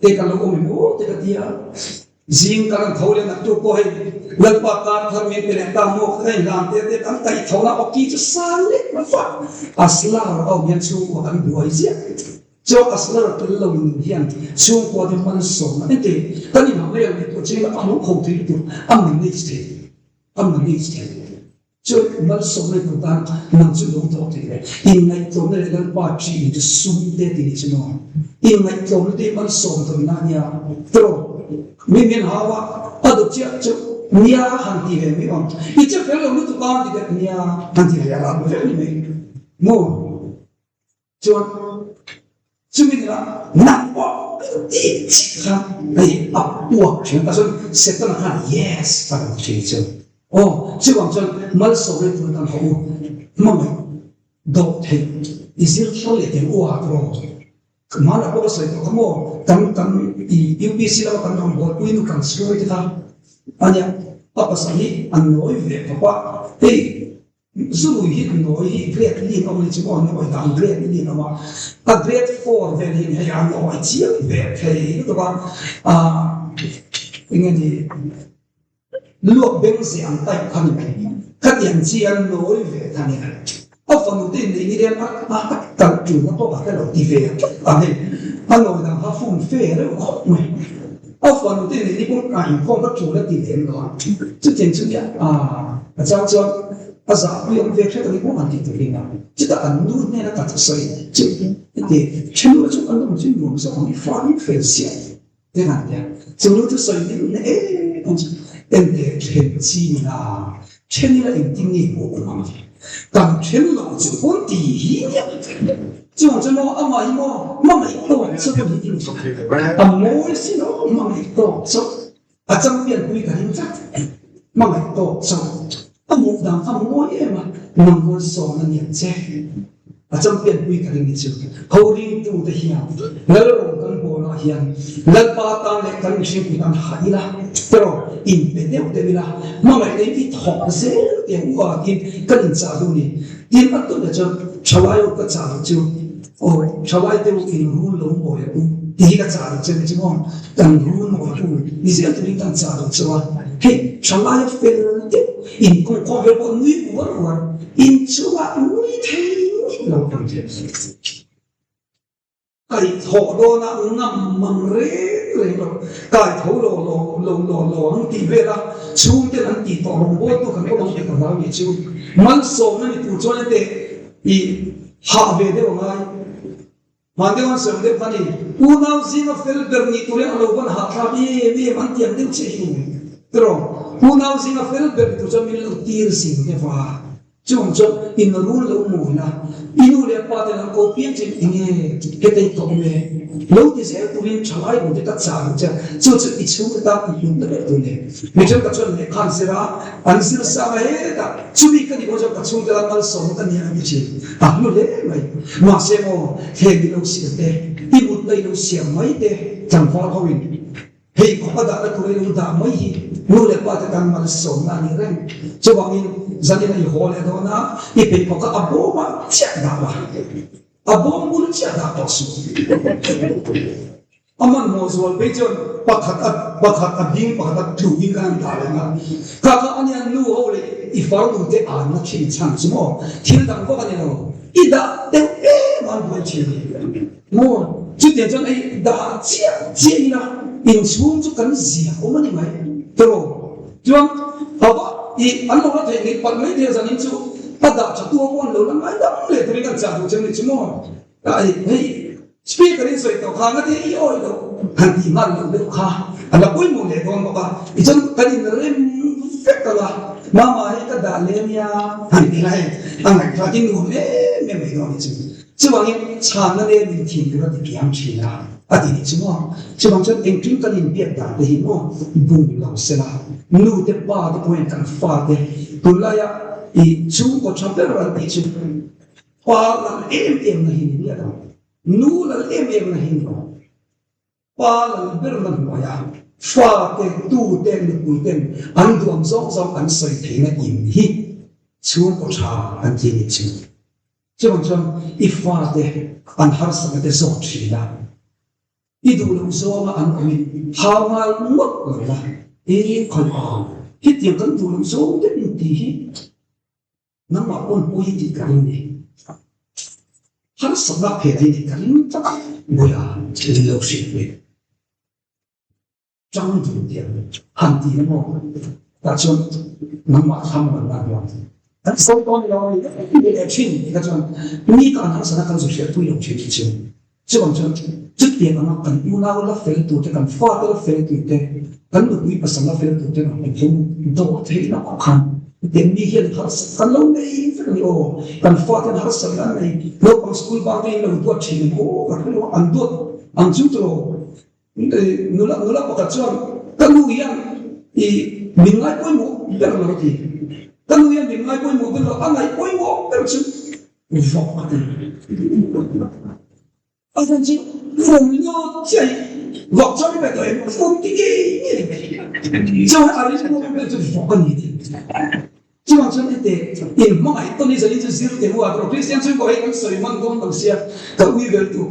te kan lo awm em aw te ka ti a. Zing kan an tho leh naktu pawh hei Lalpa kar thar min pe leh ta maw ka inhlan te te kan kaih tho na awki chu sang leh vak a slar a awm hian chhungkua kan buai ziah chuan a slar tel lo nun hian chhungkua te malsawmna engti kan inham mai ang tih tur chengin a hmu kho thei lutuk a manage thei a manage thei. Chu malsawmna tur tan nang chu lo dawh thei le. Inngaihtlawmna leh Lalpa ṭih in chu sum te ti nih chu maw? Inngaihtlawmna te hi malsawm tawnna a nia. Tiraw? Mi min hau a, a dawt chiah chu nia han ti ve mai awm. I che fel lo lutuk a ti deuh nia han ti ve a la vek ni mai maw? Chuan chumi ni ah nang pawh ka ti chiah khan hei a puak thin a chuan Setana khan yes a lo ti thin chu aw chuvang chuan malsawm leh tur kan haw u hmangaih dawh theih i zir thar leh teh u a tawh hmanah pawh ka sawi tawh kha maw kan kan i UPC lama kan rawngbawlpui nu kan chhung te kha ania a pasal hi a nawi ve khawp a hei Zurui hi a nawi hi grade li an awm a ni chu maw, nawi dan grade li an awm a, a grade four vel hi hei a nawi chiang ve thei lutuk a, ah eng nge ni luak beng zeh ang type kha ni mai, khatiang chi a nawi ve kha nia, a fanu te inneih ni hian a a kal tulna pawh a hre lo ti ve a hei a nawi dan kha fum fe reuh khawp mai. A fanu te nen hi pawh a inkhawm ka tul a ti lem lo a, chutiang chu nia a chang chuan a zahpui awm ve hret a ni pawh an ti tur hi a, chutah an nu hnena ka thusawi chu heti thenu chu an awm chu nuam zawk ang i fa hi fel siah te han tia, chu nu thusawi hi na em em chu ente then chi ni la then ila engtin nge pawh awm ang kan then lo chu pawn ti hi nia. Chuvang chuan maw amah hi maw hmangaih tawk chauh a ni tih a mawi sin aw hmangaih tawk chauh a champion pui ka ring tlat hmangaih tawk chauh a hmuh dan kha mawi em a nang malsawm a niang che a champion pui ka ring ni chu ho ringtu te hian Lalrawng kan bawlah hian Lalpa tan leh kan mihring pui tan hah ila tiraw inpe deuh deuh ila hmangaih leh i thawk zel tiang u a tiin kan inchah duh ni. Tin a tawh chuan thalai ho ka chah loh chu aw thalai te u in rul lo mawi ang u tih hi ka chah loh che ni chu maw kan rul mawi u ni zel turin kan chah loh chu a hei thalai a fel deuh in kawngkhawm vel pawh nui uar uar in chungah nui thei lo ang che. Kaihthawh dawnah ngam mang reng reng lo, kaitho lo lo lo lo lo ang tih vela chhungten an tih tawh rawngbawltu kan awm ang tih ka hlau nih chu. Malsawmna ni tur chuan ente i hah ve deuh a ngai. Hman deuh an sawi ang deuh kha ni, unau zinga fel ber nih turin a lo van hahthlak em em an ti ang deuh chiah hi ni mai. Tiraw, unau zinga fel ber ni tur chuan min lo tir zing deuh a. Chung chuan in rul lo mawi la, i nu leh pa ten an ko piang chin enge hetei ka awm e, lo ti zel turin thalai awm te ka chah ang che, chu chu i chhungte tan i hlum ta ber tur le. Mi thenkhat chuan lehkha an zir a, an zir sang a hetah chumi ka nih pawh chuan ka chhungte tan malsawmna ka nia an ti thin, a hlu hle mai. Mahse maw heng i lo siam te, i mutna i lo siam mai te tlangval ho in Hei khawpa dahna tur i lo dah mai hi nu leh pa te tan malsawmna a ni reng. Chuvangin zanin a i haw leh dawn a, i pheikhawk kha a bawmah chiah dah la, a bawm bul chiah dah tawh suh. A hmanhmawh zual phei chuan pakhat a pakhat a ding pakhat a tlu in khan an dah reng a. Kha kha ania nu ho leh i farnu te anna thin chhan chu maw thil dang vak a ni lo. I dah deuh em a an buai thin maw? Chutiang chuan ei dah chiah chiah ila inchhung chu kan zia awm a ni mai tiraw? Chuan a va i an lo la theih ngei palh mai thei a zanin chu a dah tha tu ho pawh an lo la ngai dam leh turin kan chah duh che a ni chu maw? Hei speaker in sawi tawh kha ngati i awi loh han tih nghal loh deuh kha a la pawimawh leh dawn bawk a, tichuan kan in rem vek ang a, mama hei ka dah leh ania han ti la hei a ngaihthlak in nuam em em mai dawn a ni chu. Chuvangin chhanna nen min thin tur a ti kiang thin a, a ti nih chu maw. Chuvang chuan engkim kan inbiak dan te hi maw bum lo se la, nu te pa te pawhin kan fa te tunlaia i chhungkaw tha ber an tih chu Pa lal em em na hi ni miah lo, nu lal em em na hi ni lo. Pa lal ber na hnuaia fa te, tu te, nupui ten an duam zawng zawng an sawi theihna in hi chhungkaw tha an ti nih chu. Chuvang chuan i fa te an harsatna te zawt thin a, i duh loh zawnga an awmin hau ngai ngawt lo la, i khawih ang hetiang kan duh loh zawng te in tih hi Nangmah pawn pui tih ka ring ni. Harsatna phet hi tih ka ring tlat a, Buia min lo hrilh pui. Chang dun tih ang han ti na maw? Tah chuan nangmah thlam rawn lan huam. Kan sawi tawn ni lo a ni ti leh thin ti kha chuan mi tan harsatna kan zu hriat pui lo thin hi chu. Chuvang chuan chutiang anga kan unau la fel turte, kan fate la fel turte, kan nupui pasal la fel turte erawh kan hmu dawh theih loh khan hetiang mi hian harsat kan lo nei vek a ni aw, kan fate hian harsat an nei, naupang school bang te in lo duat thin em aw ka hre lo a, an duat ang chu tiraw nula nula pakhat chuan ka nu hian i min ngai pawimawh ber lo a ti, ka nu hian min ngai pawimawh ber lo, a ngaih pawimawh ber chu Vawk a ti. A chan chu fum lut chiah hi vawk chuan i pe tawh em? Fum ti ngei ngei a ni. Chuan a rilru ber chu vawk a ni ti. Chuvang chuan hete in hmangaih tawn hi zanin chu zir teh u a tawh Kristian chhungkaw hei kan sawi hman dawn lo sia ka ui vel tu.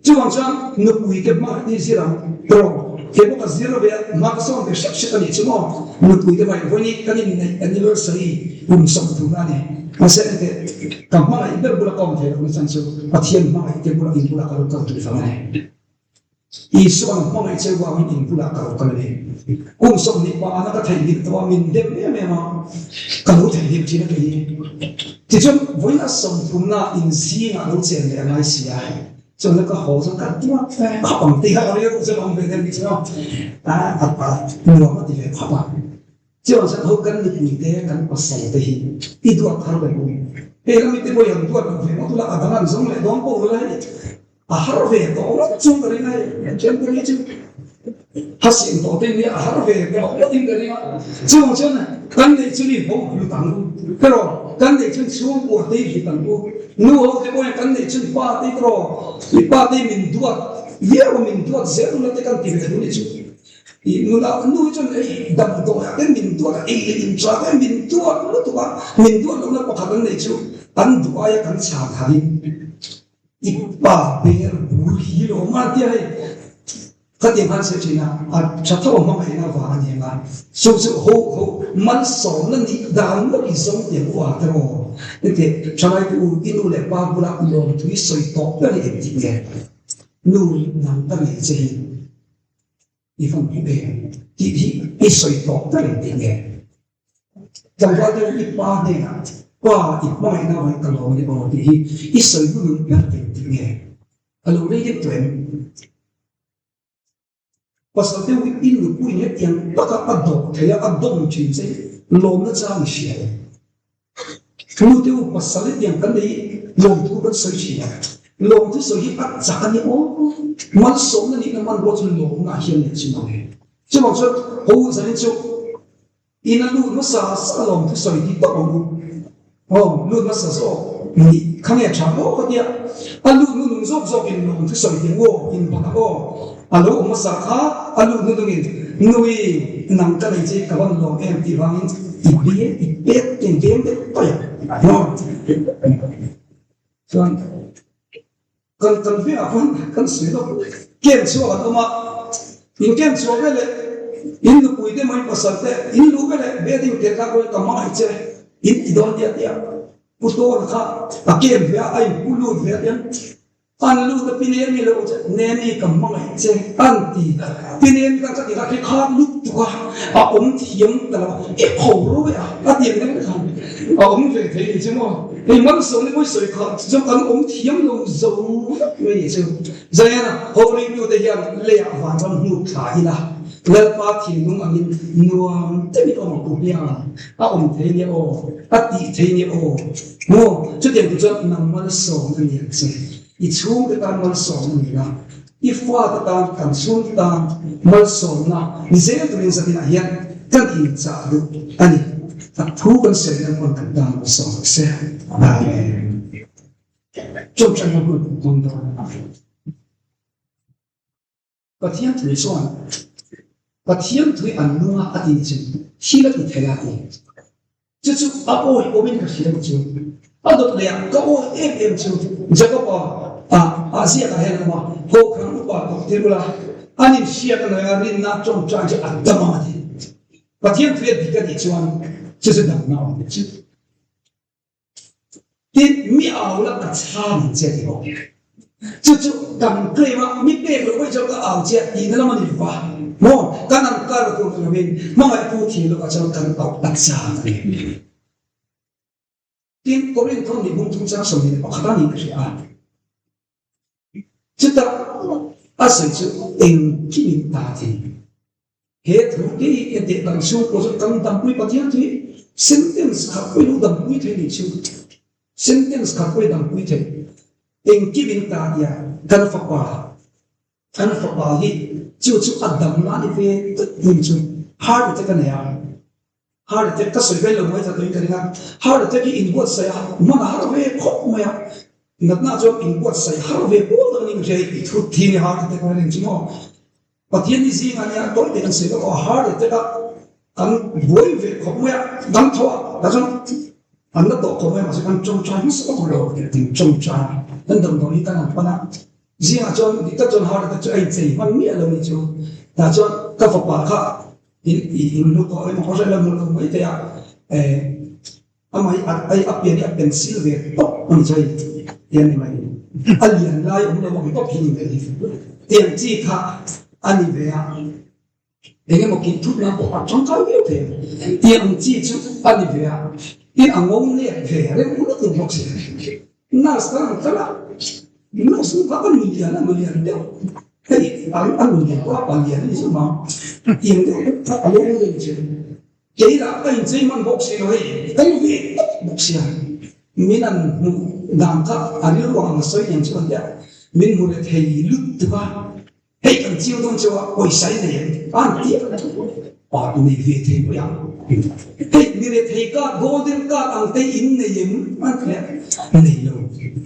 Chuvang chuan nupui te hmangaih hi zir ang tawh. He bawk a zir ve a hma ka sawn ve hrep hrep a nih chu maw. Nupui te hmangaih vawiin hi kan inneih anniversary kum 30 a ni. Mahse engteh ka hmangaih ber bula ka awm thei lohna chan chu Pathian hmangaih te bula in bulah ka lo kal tih vang a ni. Isua'n hmangaih che vangin in bulah ka lo kal a ni. Kum 20 pahana ka theihnghilh tawh a, min dem em em a, ka lo theihnghilh thin a kei hi. Tichuan vawiin a sawmthumna in zingah lo chen leh a ngai si a. Chuan ka haw chuan ka duat ve khawp ang tih kha ka rilru chuan a awm ve deuh ni chuan a a nuam a ti ve khawp a. Chuan chuan ho kan nupui te kan pasal te hi i duat thar ve u. Hei lami te pawh i han duat lo ve ngawt ula a dang an zawng leh dawn pawh ula hei a har ve tawh ngawt chung ka ring a hei an thiam ka ring chu ha seng tawh te nia a har ve tawh ngawt in ka ring a. Chuvang chuan kan neih chu ni ho hlut ang u. Erawh kan neih chuan chhungkua te hi hlut ang u. Nu ho te pawhin kan neih chun pa te erawh i pa te min duat viau a min duat zel ula te kan ti ve duh ni chu. I nula nu hi chuan ei damdawiah te min duat a, ei leh inchah te min duat lutuk a, min duat lohna pakhat an neih chu an duh aia kan chhan harin i pa ber bul hi lo awm a tia hei. Khatiang khan sawi thin a, a tha tho a hmangaihna vang a ni ang a, chu chu ho ho malsawmna nih dan ngawt i zawng tiang u a te raw? Heti thalai te u i nu leh pa bula lawmthu i sawi tawh ber hi engtik nge? Nu nang ka nei che hi i van hmu em? Tih hi i sawi tawh ber engtik nge? Tlangval te u i pa hnenah pa i hmangaihna vang ka lawm a ni aw tih hi i sawi hnu ber engtik nge? A lo rei deuh tawh em? Pasal deuh hi i nupui hetiang taka a dawh thei a, a dawm thin che hi lawmna chang i hria em? Nu te u pasal hetiang kan nei hi lawmthu kan sawi thin a, lawmthu sawi hi a chak a ni aw, malsawmna nihna hmanrua chu lawmna ah hian leh chu maw le. Chuvang chuan ho zanin chu In a lut hmasa sa alawm thusawi tih tawp ang u. Aw, lut hmasa zawk nih kha nge tha maw ka tia. A lut hnu nung zawk zawk in lawm thusawi tih ang aw, in bak ang aw. A lo awm hmasa kha a lut hnu nung in nui nang ka nei che ka van lawm em tih vangin i beng i pek in beng deuh paih a. Maw? Chuan kan kan vengah khan kan sawi lawk. Ken chhuak an awm a, in ken chhuah veleh in nupui te mai pasal te in luh veleh bedding tel kha kawin ka hmangaih che in ti dawn nia tia Pu Tawna kha a ken ve a, a in pu lut ve a tiang an lut a pi Nemi lo che Nemi ka hmangaih che an ti pi Nemi khan ka ti kha khi khat lut tuk a, a awm thiam ta lo a, i pho ro e a a ti ang deuh khan a awm ve thei ni chu maw hei malsawmna pawh i sawi kha chu kan awm thiam lo zo vek mai ni chu. Zaiana, Ho ringtute hian leiah vanram hnuk thla ila, Lalpa thinlung angin nuam deuhin awm ang pu hmiang, a awm thei nia aw, a tih thei nia aw. Maw, chutiang tur chuan nang malsawm a ni ang che. I chhungte tan malsawm a ni la, i fate tan, kan chhungte tan malsawmna ni zel turin zatinah hian kan inchah duh a ni. A thu kan sawi nan pawn kan tan malsawm ang che. Amen. Chawngchawng na hun hmang dawn a. Pathian thui chuan Pathian thui an nung a a ti chu thil a ti thei a ti. Chu chu a awi awmin ka hria ni chu. A dawt leh ah ka awi em em chu Jacob-a ah ah ziak ah hian a awm a, Kohhran upa tawk tir ula an inhriat a nawi a rinna tawngtai chu a dam ang a ti. Pathian thui a dik a tih chuan chu chu damna a awm chu. Tin, mi au la ka chhang ang che ti bawk. Chu chu kan claim a, mi pek loh pawh hi chuan ka au che a tihna lam a ni lova, maw? Kan ang kar tur ni lovin hmangaihtu thil lawkah chuan kan auh a chang a ni. Tin, Korinth ni bung chungchang 21 a niin ka hria a. Chutah a sawi chu engkim in ta thei. He thu te hi engteh kan chhungkaw chu kan dampui Pathian thu hi sentence khat pawhin lo dampui thei nih chu. Sentence khat pawhin dampui thei. Engkim in ta tia kan fapa kan fapa hi chu chu a dam na ni ve tlat nih chu heart attack a nei a. Heart attack ka sawi vel lo mai ta tuin ka ring a, heart attack hi inbuatsaih a hman a har ve khawp mai a, natna chuan inbuatsaih har ve pawl tak a ni ka hria i thut thi ni heart attack a ring chu maw? Pathian hi zingah nia tawi te kan sawi vek aw, heart attack a kan buai ve khawp mai a, kan tho a tah chuan an la tawh khawp mai a mahse kan tawngtai hmasa vak lo kan tawngtai a, kan damdawi hi kan han pan a, zingah chuan dik tak chuan heart attack chu a inchei hman miah lo ni chu, tah chuan ka fapa kha In in hmu tawh emaw hre la hmu lo mai thei a, eh amah hi a ai a pian hi a pencil ve tawp a ni chai tiang ni mai a lian lai awm lo ang tawp hi ni ve ni tiang chi kha a ni ve a eng emaw kih thut nan pawh a tangkai viau thei a tiang chi chu a ni ve a tin a ngo let ve reng lutuk bawk si nurse kha an kal a nurse nu kha ka nuih lian a nuih lian deuh Hei an a nun lian pawh a pa lian a ni zawk ang. Tiang deuh deuh kha a lo awm reng che. Kei lah ka inchei hman bawk si lo hei, ka lu ve tawp bawk sia. Min an hmuh dan kha a rilru ang a sawi nen chuan tia min hmu leh thei lutuk a. Hei kan chiu dawn cheu a, pawisa i nei em? A han ti a, pa i nei ve thei mai ang. Hei mi rethei card, golden card ang te in nei em? A han ti a, nei lo.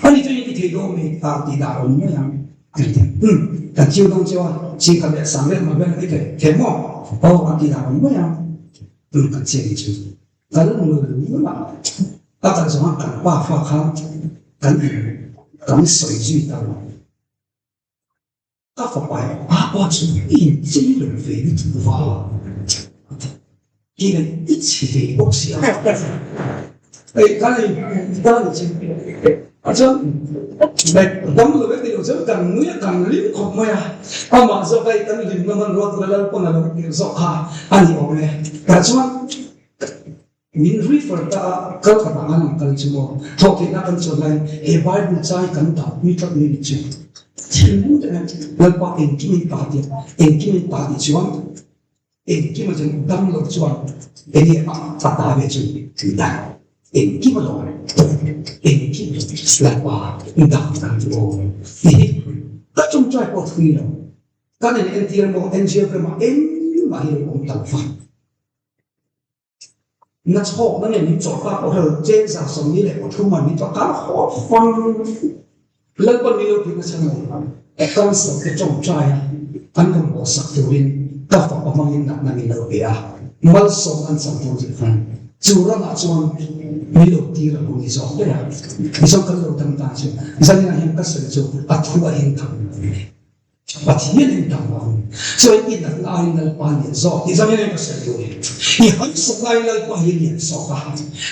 Ani chu i ti thei dawn mai, a tih dan awm mai ang. Kan chiu dawn cheu a, chingkhat leh sang leh mah vel a ti thei thei maw? Aw a ti dah awm mai a, tun kan chiang chu kal nul nul a, a kal zawng a kan pa fa kha kan in kan sawi zui ta lo. Ka fapa hi a pa chu i inchei lo ve lutuk va a ti. Keiin i chhe ve bawk si a. Hei ka ni ka ni chu a chuan dam lo e ti lo chuan kan nui a kan lim khawp mai a, amah zawk hei kan hlimna hmanrua tura Lalpawn a lo tir zawk kha a ni awm e. Tah chuan min refer ta a, kal khat ah an ang kal chu maw thawh theihna kan chuan laiin he Bible chai kan dah pui tlat mai ni chu. Thinlung te hian Lalpa engkim in ta tih engkim in ta tih chuan Engkim a chuan dam lo chuan enge a a ta ve chu dan engkim a lo engkim Lalpa dam kan chu aw ti hi ka chungchai pawh thui lo kan in entir maw angiogram ah engmah hi lo awm ta lo va na chhawk na nge min chawh ta pawh hel chen 143 man min chawh kan haw fang Lalpan min lo puih nasa lo. Cancer te tawngtai a an rawn bawhsak turin ka fapa hmangin natna min lo pe a, malsawm an chang tur tih khan chu ramah chuan min lo tir a lo ni zawk daih a. Tichuan kan lo dam ta chu zaninah hian ka sawi chu a thu a inthang lo a ni. Pathian in dam ang. Chuan i natna aiin Lalpa a lian zawk tih zawng hian ka sawi duh ni. I harsatna aiin Lalpa hi a lian zawk a.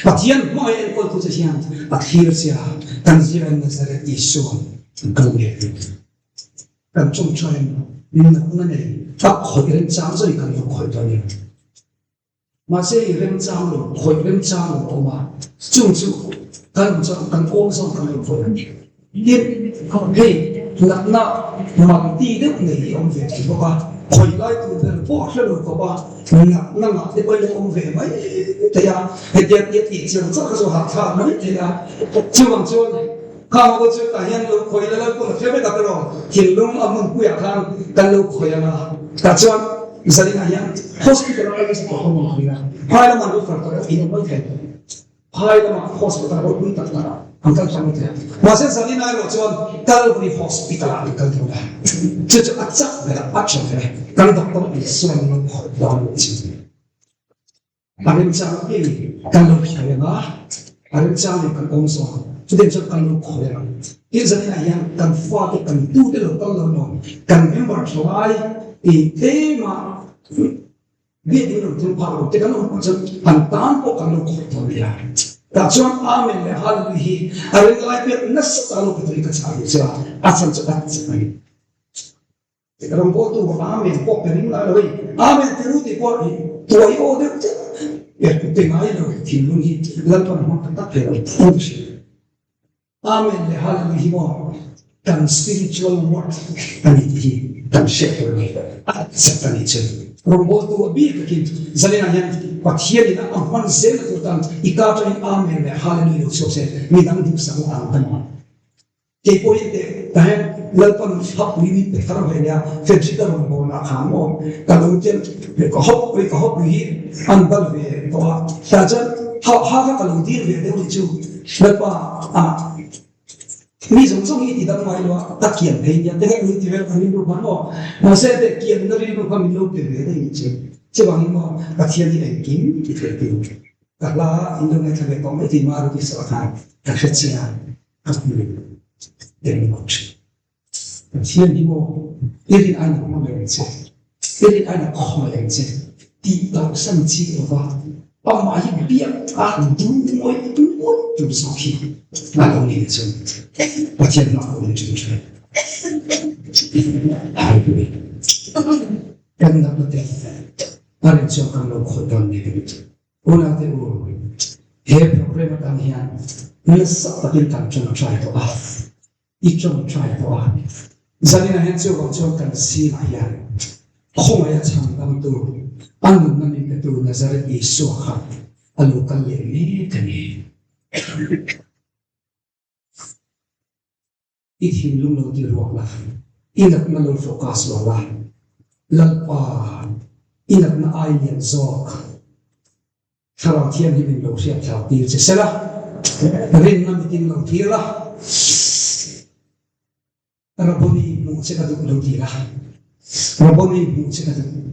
Pathian hmangaih enkawltu che hian a thlir che a, kan zira Nazareth Isua an kal mek ni. Kan chawngchawin natna nei tak khawih remchang zawng kan lo khawih dawn ni. Mahse i remchang lo, khawih remchang lo a awm a, chung chu kan chuan kan awm zawng kan lo khawih ang. Tin, hei natna mal ti deuh nei hi a awm ve thei bawk a, khawih lai tur ber pawh hre lo khawp a, natna ngah te pawhin a awm ve mai thei a, hetia tia tih chiang chauh kha chu hahthlak mai thei a, chuvang chuan khang ho chu tah hian lo khawih la lalpawn a hre vek a tiraw, thinlung a hmunpuiah khan kan lo khawih ang a, tah chuan Zaninah hian hospital a kal chu ka awm a, phai lamah an refer tak a in awm mai thei. Phai lamah hospital ropui tak tak ah an kal thlang mai thei a. Mahse zaninah erawh chuan Calvary Hospital ah an kal dawn a. Chu chu a chak ber a, a tha ber a, kan doctor Isuan lo khawih dawn a ni. A remchang apiangin kan lo khawi ang a, a remchangin kan awm zawk ang. Chutiang chuan kan lo khawi ang. Tin zaninah hian kan fate, kan tute lo kal lo maw, kan member thalai tih tlema biakin lo thil phak lo te kan awm pawh chuan an tan pawh kan lo khawi dawn nia. Tah chuan Amen leh Hallelujah hi a ringlai pek nasa ta lo ka ka chah duh che a, a chhan chu a chak a ni. Rawngbawltu Amen pawh pe ring lai lo hei Amen ti ru tih pawh hi tuai aw deuh deuh er pe ngai lo thinlung hi Lalpan hmang tak tak thei lo an ti hrim. Amen leh Hallelujah hi maw kan spiritual word a ni tih hi kan hriat tur a ni. A zat a nih chu. Rawngbawltu a bik takin zalenah hian Pathianin a hman zel na tur tan i ka atangin Amen leh Hallelujah lo chhuak se midang duhsakna ang ka hmu. Kei pawh hi teh tahen Lalpan hapui min pe thar ve nia, Frederick a rawn bawn ah khan maw ka lo tel ka hawp pui ka hawp pui hi an bal ve tawh a, tah chuan ha ha kha ka lo dil ve deuh nih chu Lalpa ah mi zawng zawng hi ti dam ngai lo a, ka kian phei nia te kha ka lo ti vel ka rilru khan maw mahse teh kianna rilru kha min lo pe ve daih nih chu chuvangin maw Pathian hi engkim ti thei a ti ka hla in lo ngaithla ve tawh mai tih Maruti saw khan ka hre chiang. A hmu eng bawk thin. Pathian hi maw i rin aiin a hmangaih ang che, i rin aiin a khawngaih ang che tih kalsan chi lova amah hi biak a duh ngawih ngawih tur zawk hi a lo ni chu Pathian hma ka awm thin thin. Hallelujah. Kan natna te a rin chuan kan lo khawih dawn ni. Unaute u, he program atang hian nasa takin kan tawngtai tawh a, i tawngtai tawh a. Zaninah hian chuvang chuan kan zingah hian khawngaih a chhandamtu, a nunna min petu Nazareth Isua kha a lo kal leh mek a ni. I thinlung lo ti ruak la, i natna lo focus lo la, Lalpa i natna ai lian zawk Thlarau Thianghlim in lo hriat thlau tir che sela, rinna mitin lo thlir la, Rabboni hmuh che ka duh lo ti la, Rabboni hmuh che ka duh.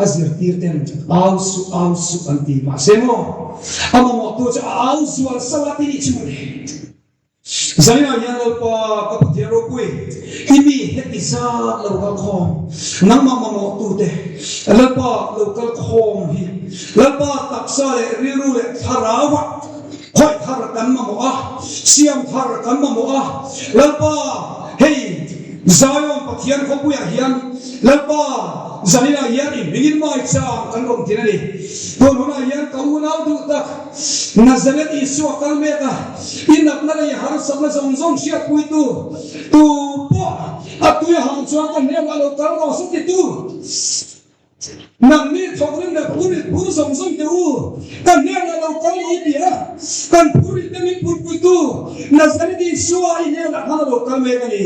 A zirtir ten au suh au suh an ti mahse maw a mamawhtu chu a au zual sauh a ti nih chu mawle. Zainah hian Lalpa ka Pathian ropui i mi heti zat lo kal khawm nangmah mamawhtu te Lalpa lo kal khawm hi Lalpa taksa leh rilru leh thlarau ah khawih thar kan mamawh a siam thar kan mamawh a Lalpa hei Zion Pathian khawpuiah hian Lalpa zaninah hian i hmingin maichang kan rawn tin a ni. Tun hunah hian ka unau duh tak Nazareth Isua kal mek a, i natna leh i harsatna zawng zawng hriatpuitu tu pawh a tui hang chuan ka hnenah lo kal rawh se titu Nangni thawkrim leh phurit phur zawng zawng teh u, ka hnenah lo kal i ti a, kan phurit te min phurpuitu Nazareth Isua i hnenah khan a lo kal mek a ni.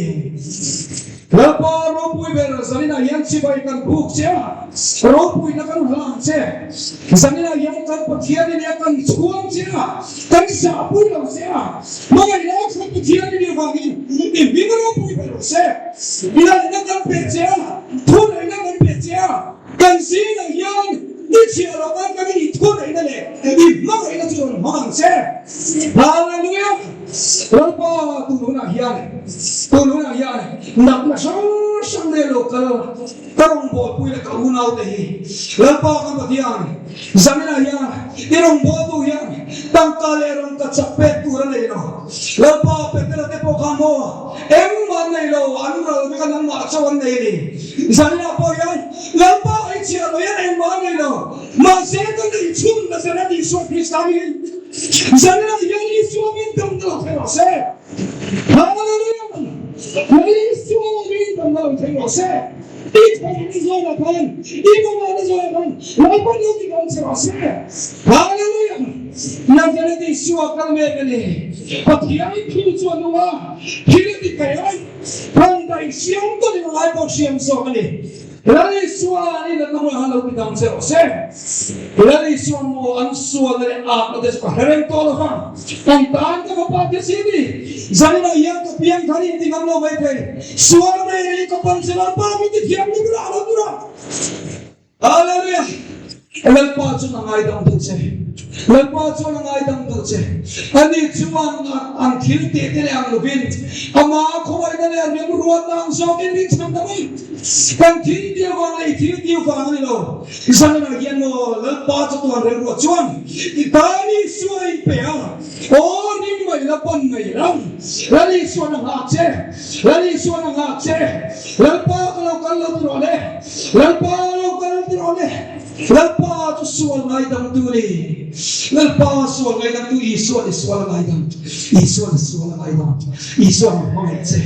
Lalpa ropui ber zaninah hian chibai kan buk che a, ropuina kan hlang che. Zaninah hian kan Pathian i nia kan chhuang che a, kan zahpui lo che a, hmangaihna kan Pathian i nih vangin i hming ropui ber rawh se. Lalna kan pe che a, thuneihna kan pe che a, kan zingah hian i chhiah loh nan kan i thuneihna leh i hmangaihna chu rawn hmang ang che. Hallelujah! Lalpa tun hunah hian, tun hunah hian natna hrang hrang nei lo kal ka rawngbawlpui leh ka unaute hi Lalpa kan Pathian zaninah hian i rawngbawltu hian tangka leh rangka chak pek tur a nei lo. Lalpa Petera te pawh khan maw engmah an nei lo, an ral vek a nangmah chauh an nei a ni. Zaninah pawh hian Lalpa i chhiah lo hian engmah an nei lo. Mahse ka nei chhun Nazareth Isua Krista min Zaninah hian Isua min damna lo thei rawh se. Hallelujah! Isua min damna lo thei rawh se. I thawhna zawnah khan, i mamahna zawnah khan Lalpan lo ti dam che rawh se. Hallelujah! Nazareth Isua kal mek a ni. Pathian thu chu a nung a, thil a ti thei a, kan daih hriam tawlh in a ngai pawh hriam zawk a ni. Lal Isua nih natna hmun han lo ti dang che rawh se. Lal Isua maw an sualna leh atna te chu ka hre reng tawh lo vang. Kan tan ka fapa te si ni. Zaninah hian ka piang thar in ti ngam lo mai thei. Sual nei rih ka pan che Lalpa min ti thiam ni tura lo tura. Hallelujah. Lalpa chuan a ngaidam duh che. Lalpa chuan a ngaidam duh che. Ani chuan an thil tih te leh ang lovin ama khawngaihna leh a remruatna ang zawkin min chhan ta mai. Kan thil tih avang leh i thil tih avang a ni lo. Zanah hian maw Lalpa chatuan remruat chuan i tan Isua a inpe a, aw ring mai la pan mai la. Lal Isuan a nghak che. Lal Isuan a nghak che. Lalpa ka lo kal lo ti rawh le. Lalpa lo kal ti rawh le. Lalpa chu sual ngaidamtu a ni. Lalpa sual ngaidamtu Isuan i sual a ngaidam. Isuan i sual a ngaidam. Isuan a hmangaih che.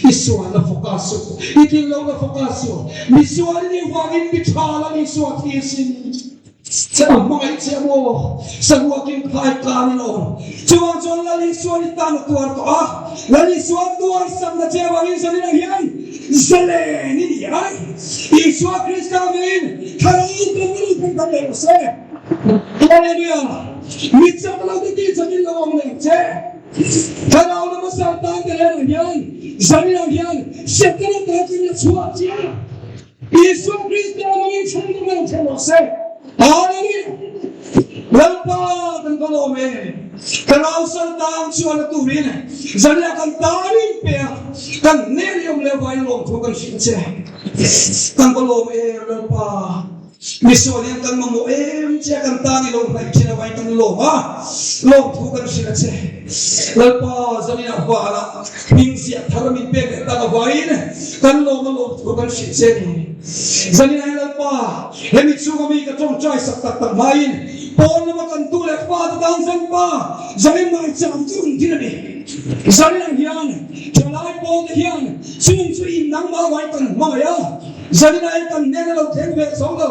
I sual la fawk a suh. I tlin lo la fawk a suh. Mi sual i nih vangin mi tha la ni Isua thi a sin. Che a hmangaih che maw? Saruakin phai kan in awm. Chuvang chuan Lal Isuan i tan a tuar tawh a. Lal Isuan tuar sakna che avangin zaninah hian zalen i ni a. Isua Krista min Thlarau Thianghlim in thei kan leh rawh se. Hallelujah! Mi chak lo te tih chakin lo awm leh ang che. Thlarau lama Satan te hnenah hian zaninah hian Setana te chu la chhuah chiah. Isua Krista hmangin chhan ka lo thlen rawh se. Hallelujah! Lalpa kan va lawm em! Thlarau saltan chuan a turin zanriah kan tarin pe a, kan hnen i awm leh avangin lawmthu kan hrilh che. Kan va lawm em Lalpa! Misual hian kan mamawh em che a, kan tan i lo hnaih thin avangin kan lawm a, lawmthu kan hrilh a che. Lalpa zaninah vanah hming ziah thar min pek leh tak avangin kan lawm a lawmthu kan hrilh che a ni. Zaninah hian Lalpa, hemi chhunga mi ka tawngtai sak tak tak hmain pawn lama kan tu leh fate tan Lalpa zanin maicham chu rawn din a ni. Zaninah hian thalai pawlte hian chung chu in nangmah avangin kan hmangaih a, zaninah hian kan hnena lo thleng ve zo lo.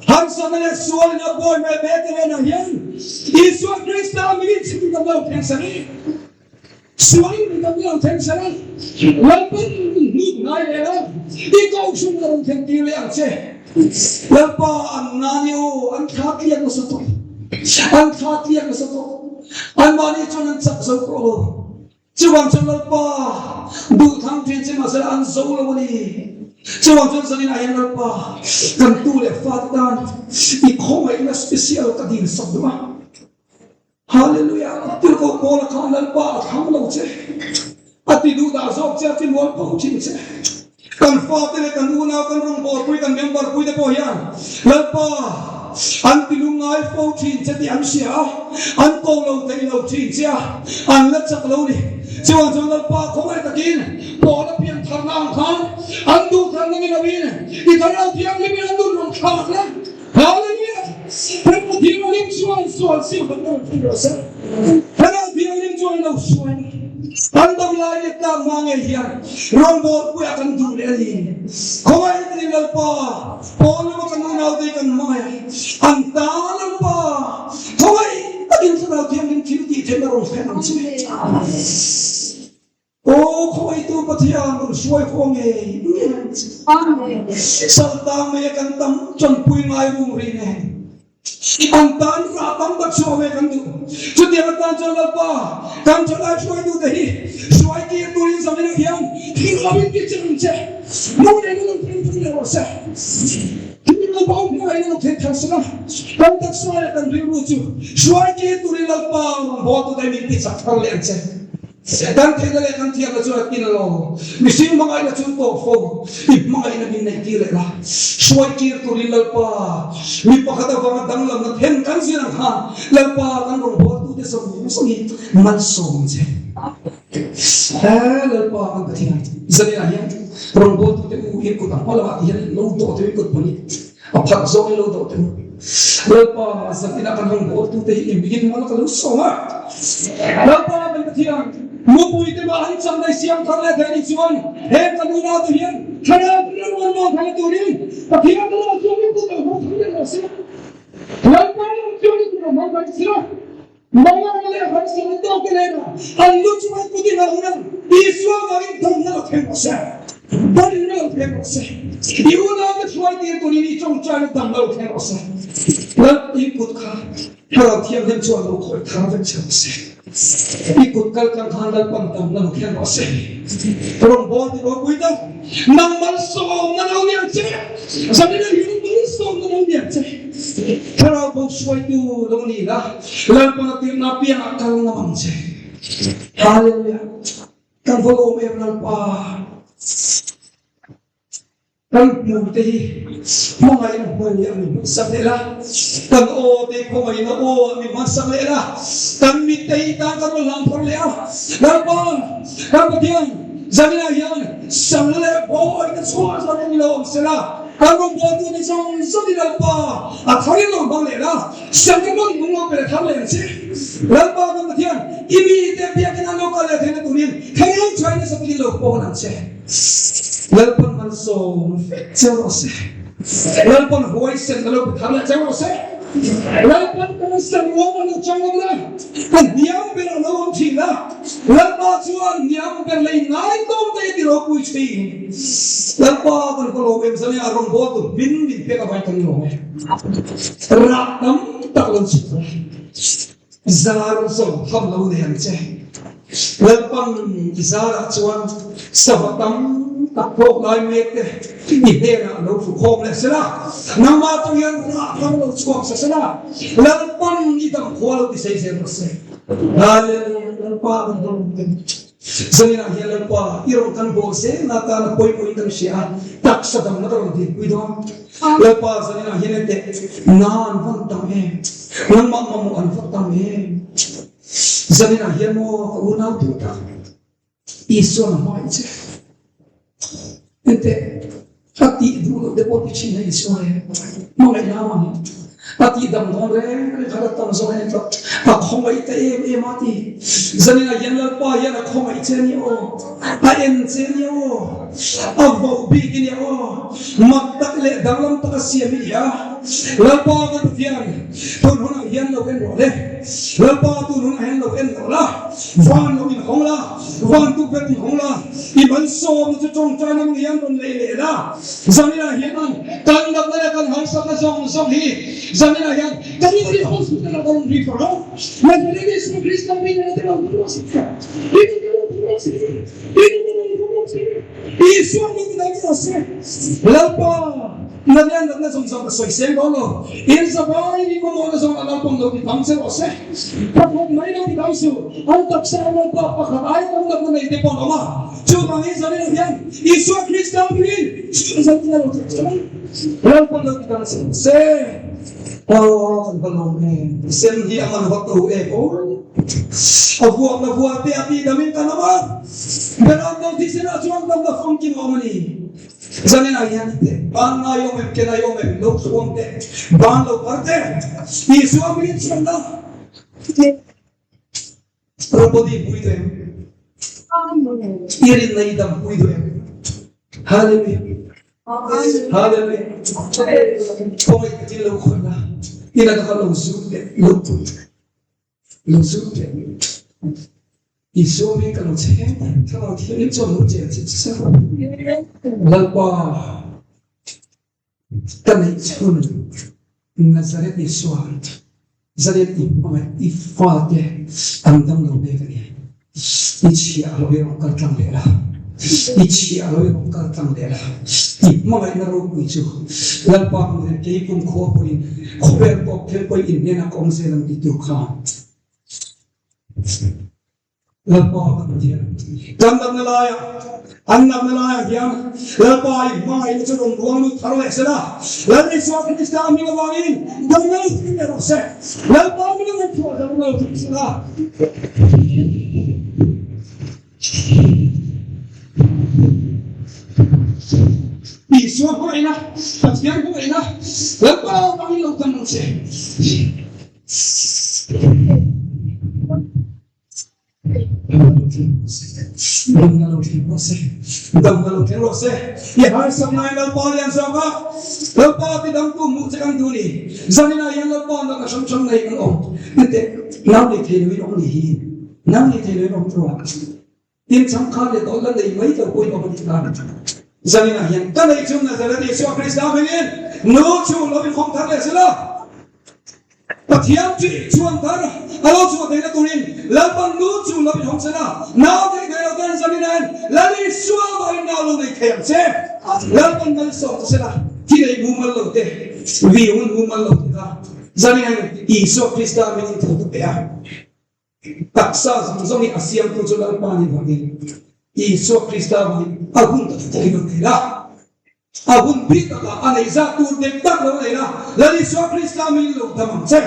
Harsatna leh sualin a bawi mai mek te hnenah hian Isua Krista mingin chhim kan lo thleng ser i, sualin mi kan lo thleng ser a, Lalpan min hnuk ngai leh a, i kohhran a rawn thleng tir leh ang che. Lalpa an nani aw, an thla tliak nasa tawh, an thla tliak nasa tawh, anmahni chuan an chak zo tawh lo. Chuvang chuan Lalpa duh thang thin che mahse an zo lo a ni. Chuvang chuan zaninah hian Lalpa kan tu leh fate tan i khawngaihna special ka dil sak duh a. Hallelujah! Tirhkoh Paula khan Lalpa a thlang lo che, a ti duh dah zawk che, a ti mual pho thin che. Kan fate leh kan unau, kan rawngbawlpui, kan member pui te pawh hian Lalpa an ti lungngai fo thin che tih an hria a, an ko lo thei lo thin che a, an la chak lo ni. Chuvang chuan Lalpa khawngaih takin Paula pian tharna ang khan an duh tharna ni loin i Thlarau Thianghlimin an nun rawn thlak la. Hallelujah! Thlarau Thianghlim chuan sual sim kan rawn thin rawh se. Thlarau Thianghlim chuan lo hruai na. Kan dam lai leh tlak hma ngei hian rawngbawlpuiah kan duh leh a ni. Khawngaih takin Lalpa, pawn lama kan unaute hi kan hmangaih a, an tan Lalpa, khawngaih takin Thlarau Thianghlim thil tih theihna rawn thlen ang che. Aw Khawitu Pathian rawn hruai haw ngei ngei ang che. Saltang mai a kan tam tanpui ngai rum ri nen an tan rah tam tak chhuah ve kan duh. Chutiang atan chuan Lalpa kan thalai hruaitute hi hruai tir turin zaninah hian thil ti che ang che. Hmuh leh na lo thleng thar leh rawh se. Thil lo bo hnuaiin a lo thleng thar sela, kan taksa leh kan rilru chu hruai tir turin Lalpa rawn haw tute min ti chak thar leh ang che. Kan theihna leh kan thiamna chuan a tin lo. Mihring hmangaihna chu tawp fo. I hmangaihna min neih tir leh la. Hruai tir turin Lalpa, mi pakhat avanga danglamna then kan zir ang khan Lalpa kan rawngbawltute zawng zawng hi malsawm che. He Lalpa kan Pathian zaninah hian rawngbawltute u in kut a hma lamah ti hian lo dawh teh u, in kut pahnih a phat zawngin lo dawh teh u. Lalpa zaninah kan rawngbawltute hi in bigin mal ka lo sawm a. Lalpa kan Pathian mupuite mah an chang daih siam thar leh theih ni chuan heng kan unaute hian thlarau ram an rawn thar turin Pathian lamah chuan in kut lo hmang thar leh rawh se. Lalpa lamah chuan in kut lo hmang thar se la. Mangang leh harsatna tawk te nena an lu chunga kut in a hun a, Isua vangin damna lo thleng rawh se, damna lo thleng rawh se, i unaute hruai tir turin i tawngtaina damna lo thleng rawh se, Lal i kut kha Thlarau Thianghlim chuan lo khawih thar vek che rawh se, i kut kal tlang khan Lalpan damna lo thleng rawh se, rawngbâwl ti ropui deuh, nang malsawmna lo ni ang che, Zanina hian malsawmna lo ni ang che. Thlarau bo hruaitu lo ni la, Lalpan a tirhna apiangah kal ngam ang che. Hallelujah! Kan va lawm em Lalpa! Kan hmui te hi hmangaihna hmui a min hmansak leh la, kan aw te hi khawngaihna aw a min hmansak leh la, kan mit te hi tan kan rawn hlang phawrh leh a, Lalpa, kan Pathian, zaninah hian sal leh bawi ka chhuah zanin lo awm sela, Kan rawngbawltute zawng zawngin Lalpa a tharin lo hmang leh la, Sangha hmang nung lo pe leh thar leh ang che. Lalpa kan Pathian, i mite biakin an lo kal leh theihna turin thlarau thain nasa takin lo pawn ang che. Lalpan malsawm vek che rawh se. Lalpan huaisen a lo pe thar leh che rawh se. Lalpan kan saruang a lo chang awm la, a hniam ber a lo awm thin a. Lalpa chuan hniam ber lei ngaitawm te ti ropui thin. Lalpa kan ka lawm em zania a rawn bawl tur hmin min pek avangin kan lawm e. Rah tam tak lo chhuk la, zar zo tham lo nei ang che. Lalpan i zarah chuan sava tam tak hlawk lai mek te i hnenah lo thu khawm leh sela, nangmah atang hian rah thar lo chhuak sa sela, Lalpan i dam khua lo ti sei zel rawh se. Hallelujah Lalpa kan lawm em. Zaninah hian Lalpa i rawn kan bawl zel na tana pawimawhin kan hria a, taksa damna ka rawn dinpui dawn. Lalpa zaninah hian enteh na an van tam em, nangmah mamawh an va tam em. Zaninah hian maw ka unau duh tak Isuan a hmangaih che. Enteh a tih duh loh te pawh ti thin a Isua e, hmangaih na avang hi a tih dam dawn reng reng kha ka tam zawk a ni tlat, a khawngaih ta em em a ti. Zaninah hian Lalpa hian a khawngaih che a ni aw, a en che a ni aw, a voh bik i ni aw, mak tak leh danglam taka siam i ni a. Lalpa kan Pathian, tun hunah hian lo en rawh le, Lalpa tun hunah hian lo en rawh la, van lo inhawng la, Van tukverh in hawng la, i malsawmna chu tawngtai na mung hian rawn lei leh la. Zaninah hian kan natna leh kan harsatna zawng zawng hi zaninah hian kan inri hospital ah ka rawn ri far a, Nazareth Isua Krista hming in a ti lo thu a si. Isua hming in a ti lo si. Lalpa, natna natna zawng zawng ka sawi seng dawn lo. In zavai in mamawhna zawng a Lalpawn lo ti tam che rawh se. Pakhat mai lo ti tam suh. An taksa a Lalpa pakhat ai tam natna nei te pawh an awm a. Chuvangin zanin hian Isua Krista hmingin zanin a lo thlen chuan Lalpawn lo ti tam che rawh se. Aw kan va lawm em. Sem hi a man vak lo em aw. A vuakna vuah te a tih damin kan awm a. Beram no thisen ah chuan damna famkim a awm a ni. Zanin ah hian i teh ban ngai awm em, ke ngai awm em, lo thuam teh, ban lo phar teh, Isua hmingin chhuanna Rabboni pui duh em? I rinna i dam pui duh em? Hallelujah. Hallelujah. Khawngaih takin lo khawih la, i laka lo zut teh, lo pui teh. Lo zut teh. Isua hming ka lo chheng teh, Thlarau Thianghlim chuan lo chen che che. Lalpa ka neih chhun Nazareth Isua Zalen i hmangaih i fate an dam lo mek a ni. I chhiah lo i rawn kal tlang leh la, i chhiah lo i rawn kal tlang leh la, i hmangaihna ropui chu Lalpa hmuh kei kumkhua pawhin khawvel tawp thleng pawhin in hnenah ka awm zel ang titu khan. Lalpa kan Pathian kan natna laia an natna laiah hian Lalpa i hmangaihna chu rawn ruang lut thar leh sela, Lal Isua Krista hming avangin damna lo thleng leh rawh se. Lalpa hming avangin chhuah damna lo thleng sela. Isua hmangaihna, Pathian hmangaihna, Lalpa avangin lo dam ang che. Damna lo thleng rawh se, damna lo thleng rawh se. I harsat ngai Lalpa lian zawk a, Lalpa ti dangtu hmuh che kan duh ni. Zaninah hian Lalpa natna hrang hrang nei kan awm. Titeh, nau nei thei loin awm ni hi, nau nei thei loin awm tawh a. Tin changkhan leh tawh la nei mai lo pawhin awm a nih nan. Zaninah hian ka nei chung Nazareth Isua Krista hmingin nu chu lo inkhawm thar leh sela, Pathian chi chuan thar a lo chhuah theihna turin Lalpan nu chu lo inhawng sela, nau nei thei lo ten zaninah hian Lal Isua vangin nau lo nei thei ang che. Lalpan malsawm che sela, thi nei mumal lo te, vi hun mumal lo te kha zaninah hian Isua Krista hmingin thu ka pe a. Taksa zawng zawng hi a siamtu chu Lalpa ni vangin Isua Krista vangin a hun tak takin a nei la. A hun bik takah a neih zat tur dik tak lo nei la, Lal Isua Krista min lo dam ang che.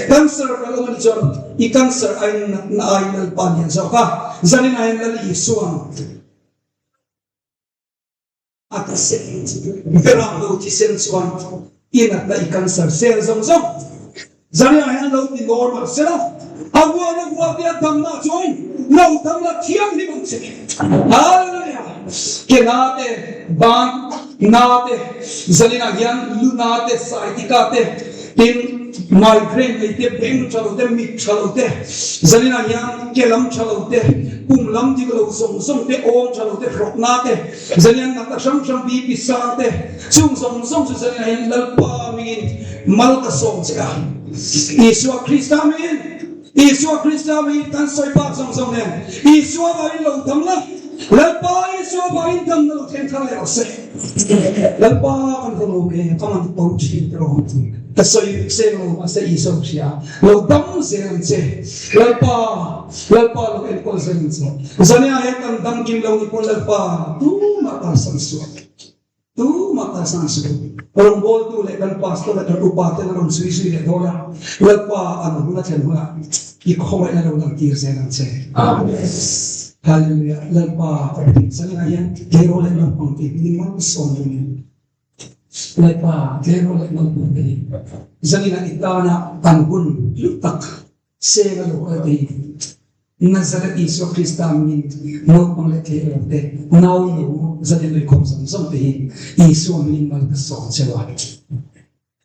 Cancer kan awm a nih chuan i cancer aiin natna aiin Lalpa lian zawk a, zanin aiin Lal Isua'n A thisen berah lo thisen chuan i natna i cancer cell zawng zawng zariah hian lo ti normal sela, a vuan a vuah te a damna chuan lo dam la thianghlim ang che. Hallelujah! Ke na te, ban na te, zaninah hian lu na te, saitika te, tin migraine nei te, beng tha lo te, mit tha lo te, zaninah hian ke lam tha lo te, pum lam dik lo zawng zawng te, awm tha lo te, hrawkna te, Zanian natna hrang hrang BP sang te chung zawng zawng chu zanian hian Lalpa mingin mal ka sawm che a. Isua Krista mingin, Isua Krista mingin kan sawi bak zawng zawng nen Isua vangin lo dam la, Lalpa Isua vangin damna lo thleng thar leh rawh se. Lalpa kan rawn awm e, ka man to thin te rawh. Ka sawi seng lo mahse Isua ka hria, lo dam zel ang che. Lalpa. Lalpa lo enkawl zel ang che. Zania hian kan dam kim lo ni pawh Lalpa tumah kalsan suh. Tumah kalsan suh. Rawngbawltu leh kan pastor leh kan upa ten a rawn zui zui leh dawn a, Lalpa an hun a thlen hunah i khawngaihna lo lang tir zel ang che. Amen. Hallelujah. Lalpa zania hian tleirawl leh naupang te hi malsawm dun. Lalpa tleirawl leh naupang te hi zaninah i tana an hun hlu tak Seng a lo kal te Nazareth Isua Krista min naupang leh tleirawl te nau lo zalen luikhawm zawng zawng te hi Isua minin mal ka sawm cheu a.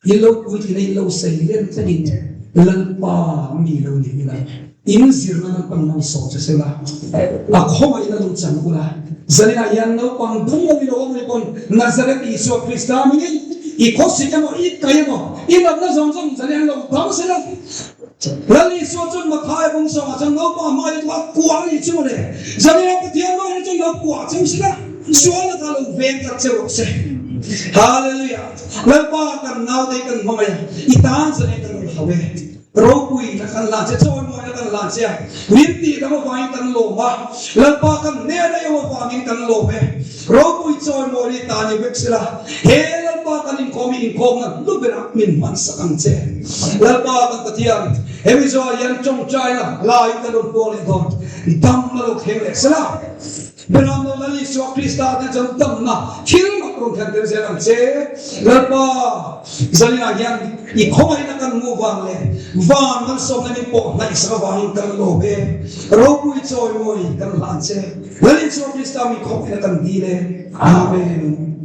In lo puitlin a in lo sei len thlengin Lalpa mi lo ni ila in zirna Lalpan mal sawm che sela a khawngaihna lo chang ula zalenah hian naupang dang lo in awm rih pawn Nazareth Isua Krista minin i khawsik emaw i kai emaw i natna zawng zawng zalen lo dang sela Lal Isua chuan Mathaia bung sawmah chuan naupang hmai chu a kuah a nih chu mawle. Zanina Pathian hmai hi chuan lo kuah cheu sela, sualna kha lo veng tlat cheu rawh se. Hallelujah! Lalpa kan naute hi kan hmangaih a, i tan zanin kan rawn hau e. Ropui na kan hlan che, chawimawina kan hlan che a, min tihdam avangin kan lawm a, Lalpa kan hnena i awm avangin kan lawm e. Ropui chawimawi ni ta ni vek sela, he Lalpa kan inkhawm hi inkhawmna hlu berah min hmansak ang che. Lalpa kan Pathian, hemi zawhah hian tawngtaina laiin kan rawn puang leh dawn, damna lo thleng leh sela, Beram lo Lal Isua Krista te chuan damna thil mak rawn thlen tel zel ang che. Lalpa, zaninah hian i khawngaihna kan hmuh vang leh van malsawmna min pawh hnaihsak avangin kan lawm e. Ropui chawimawi kan hlan che. Lal Isua Krista mi khawp in a kan dil e. Amen.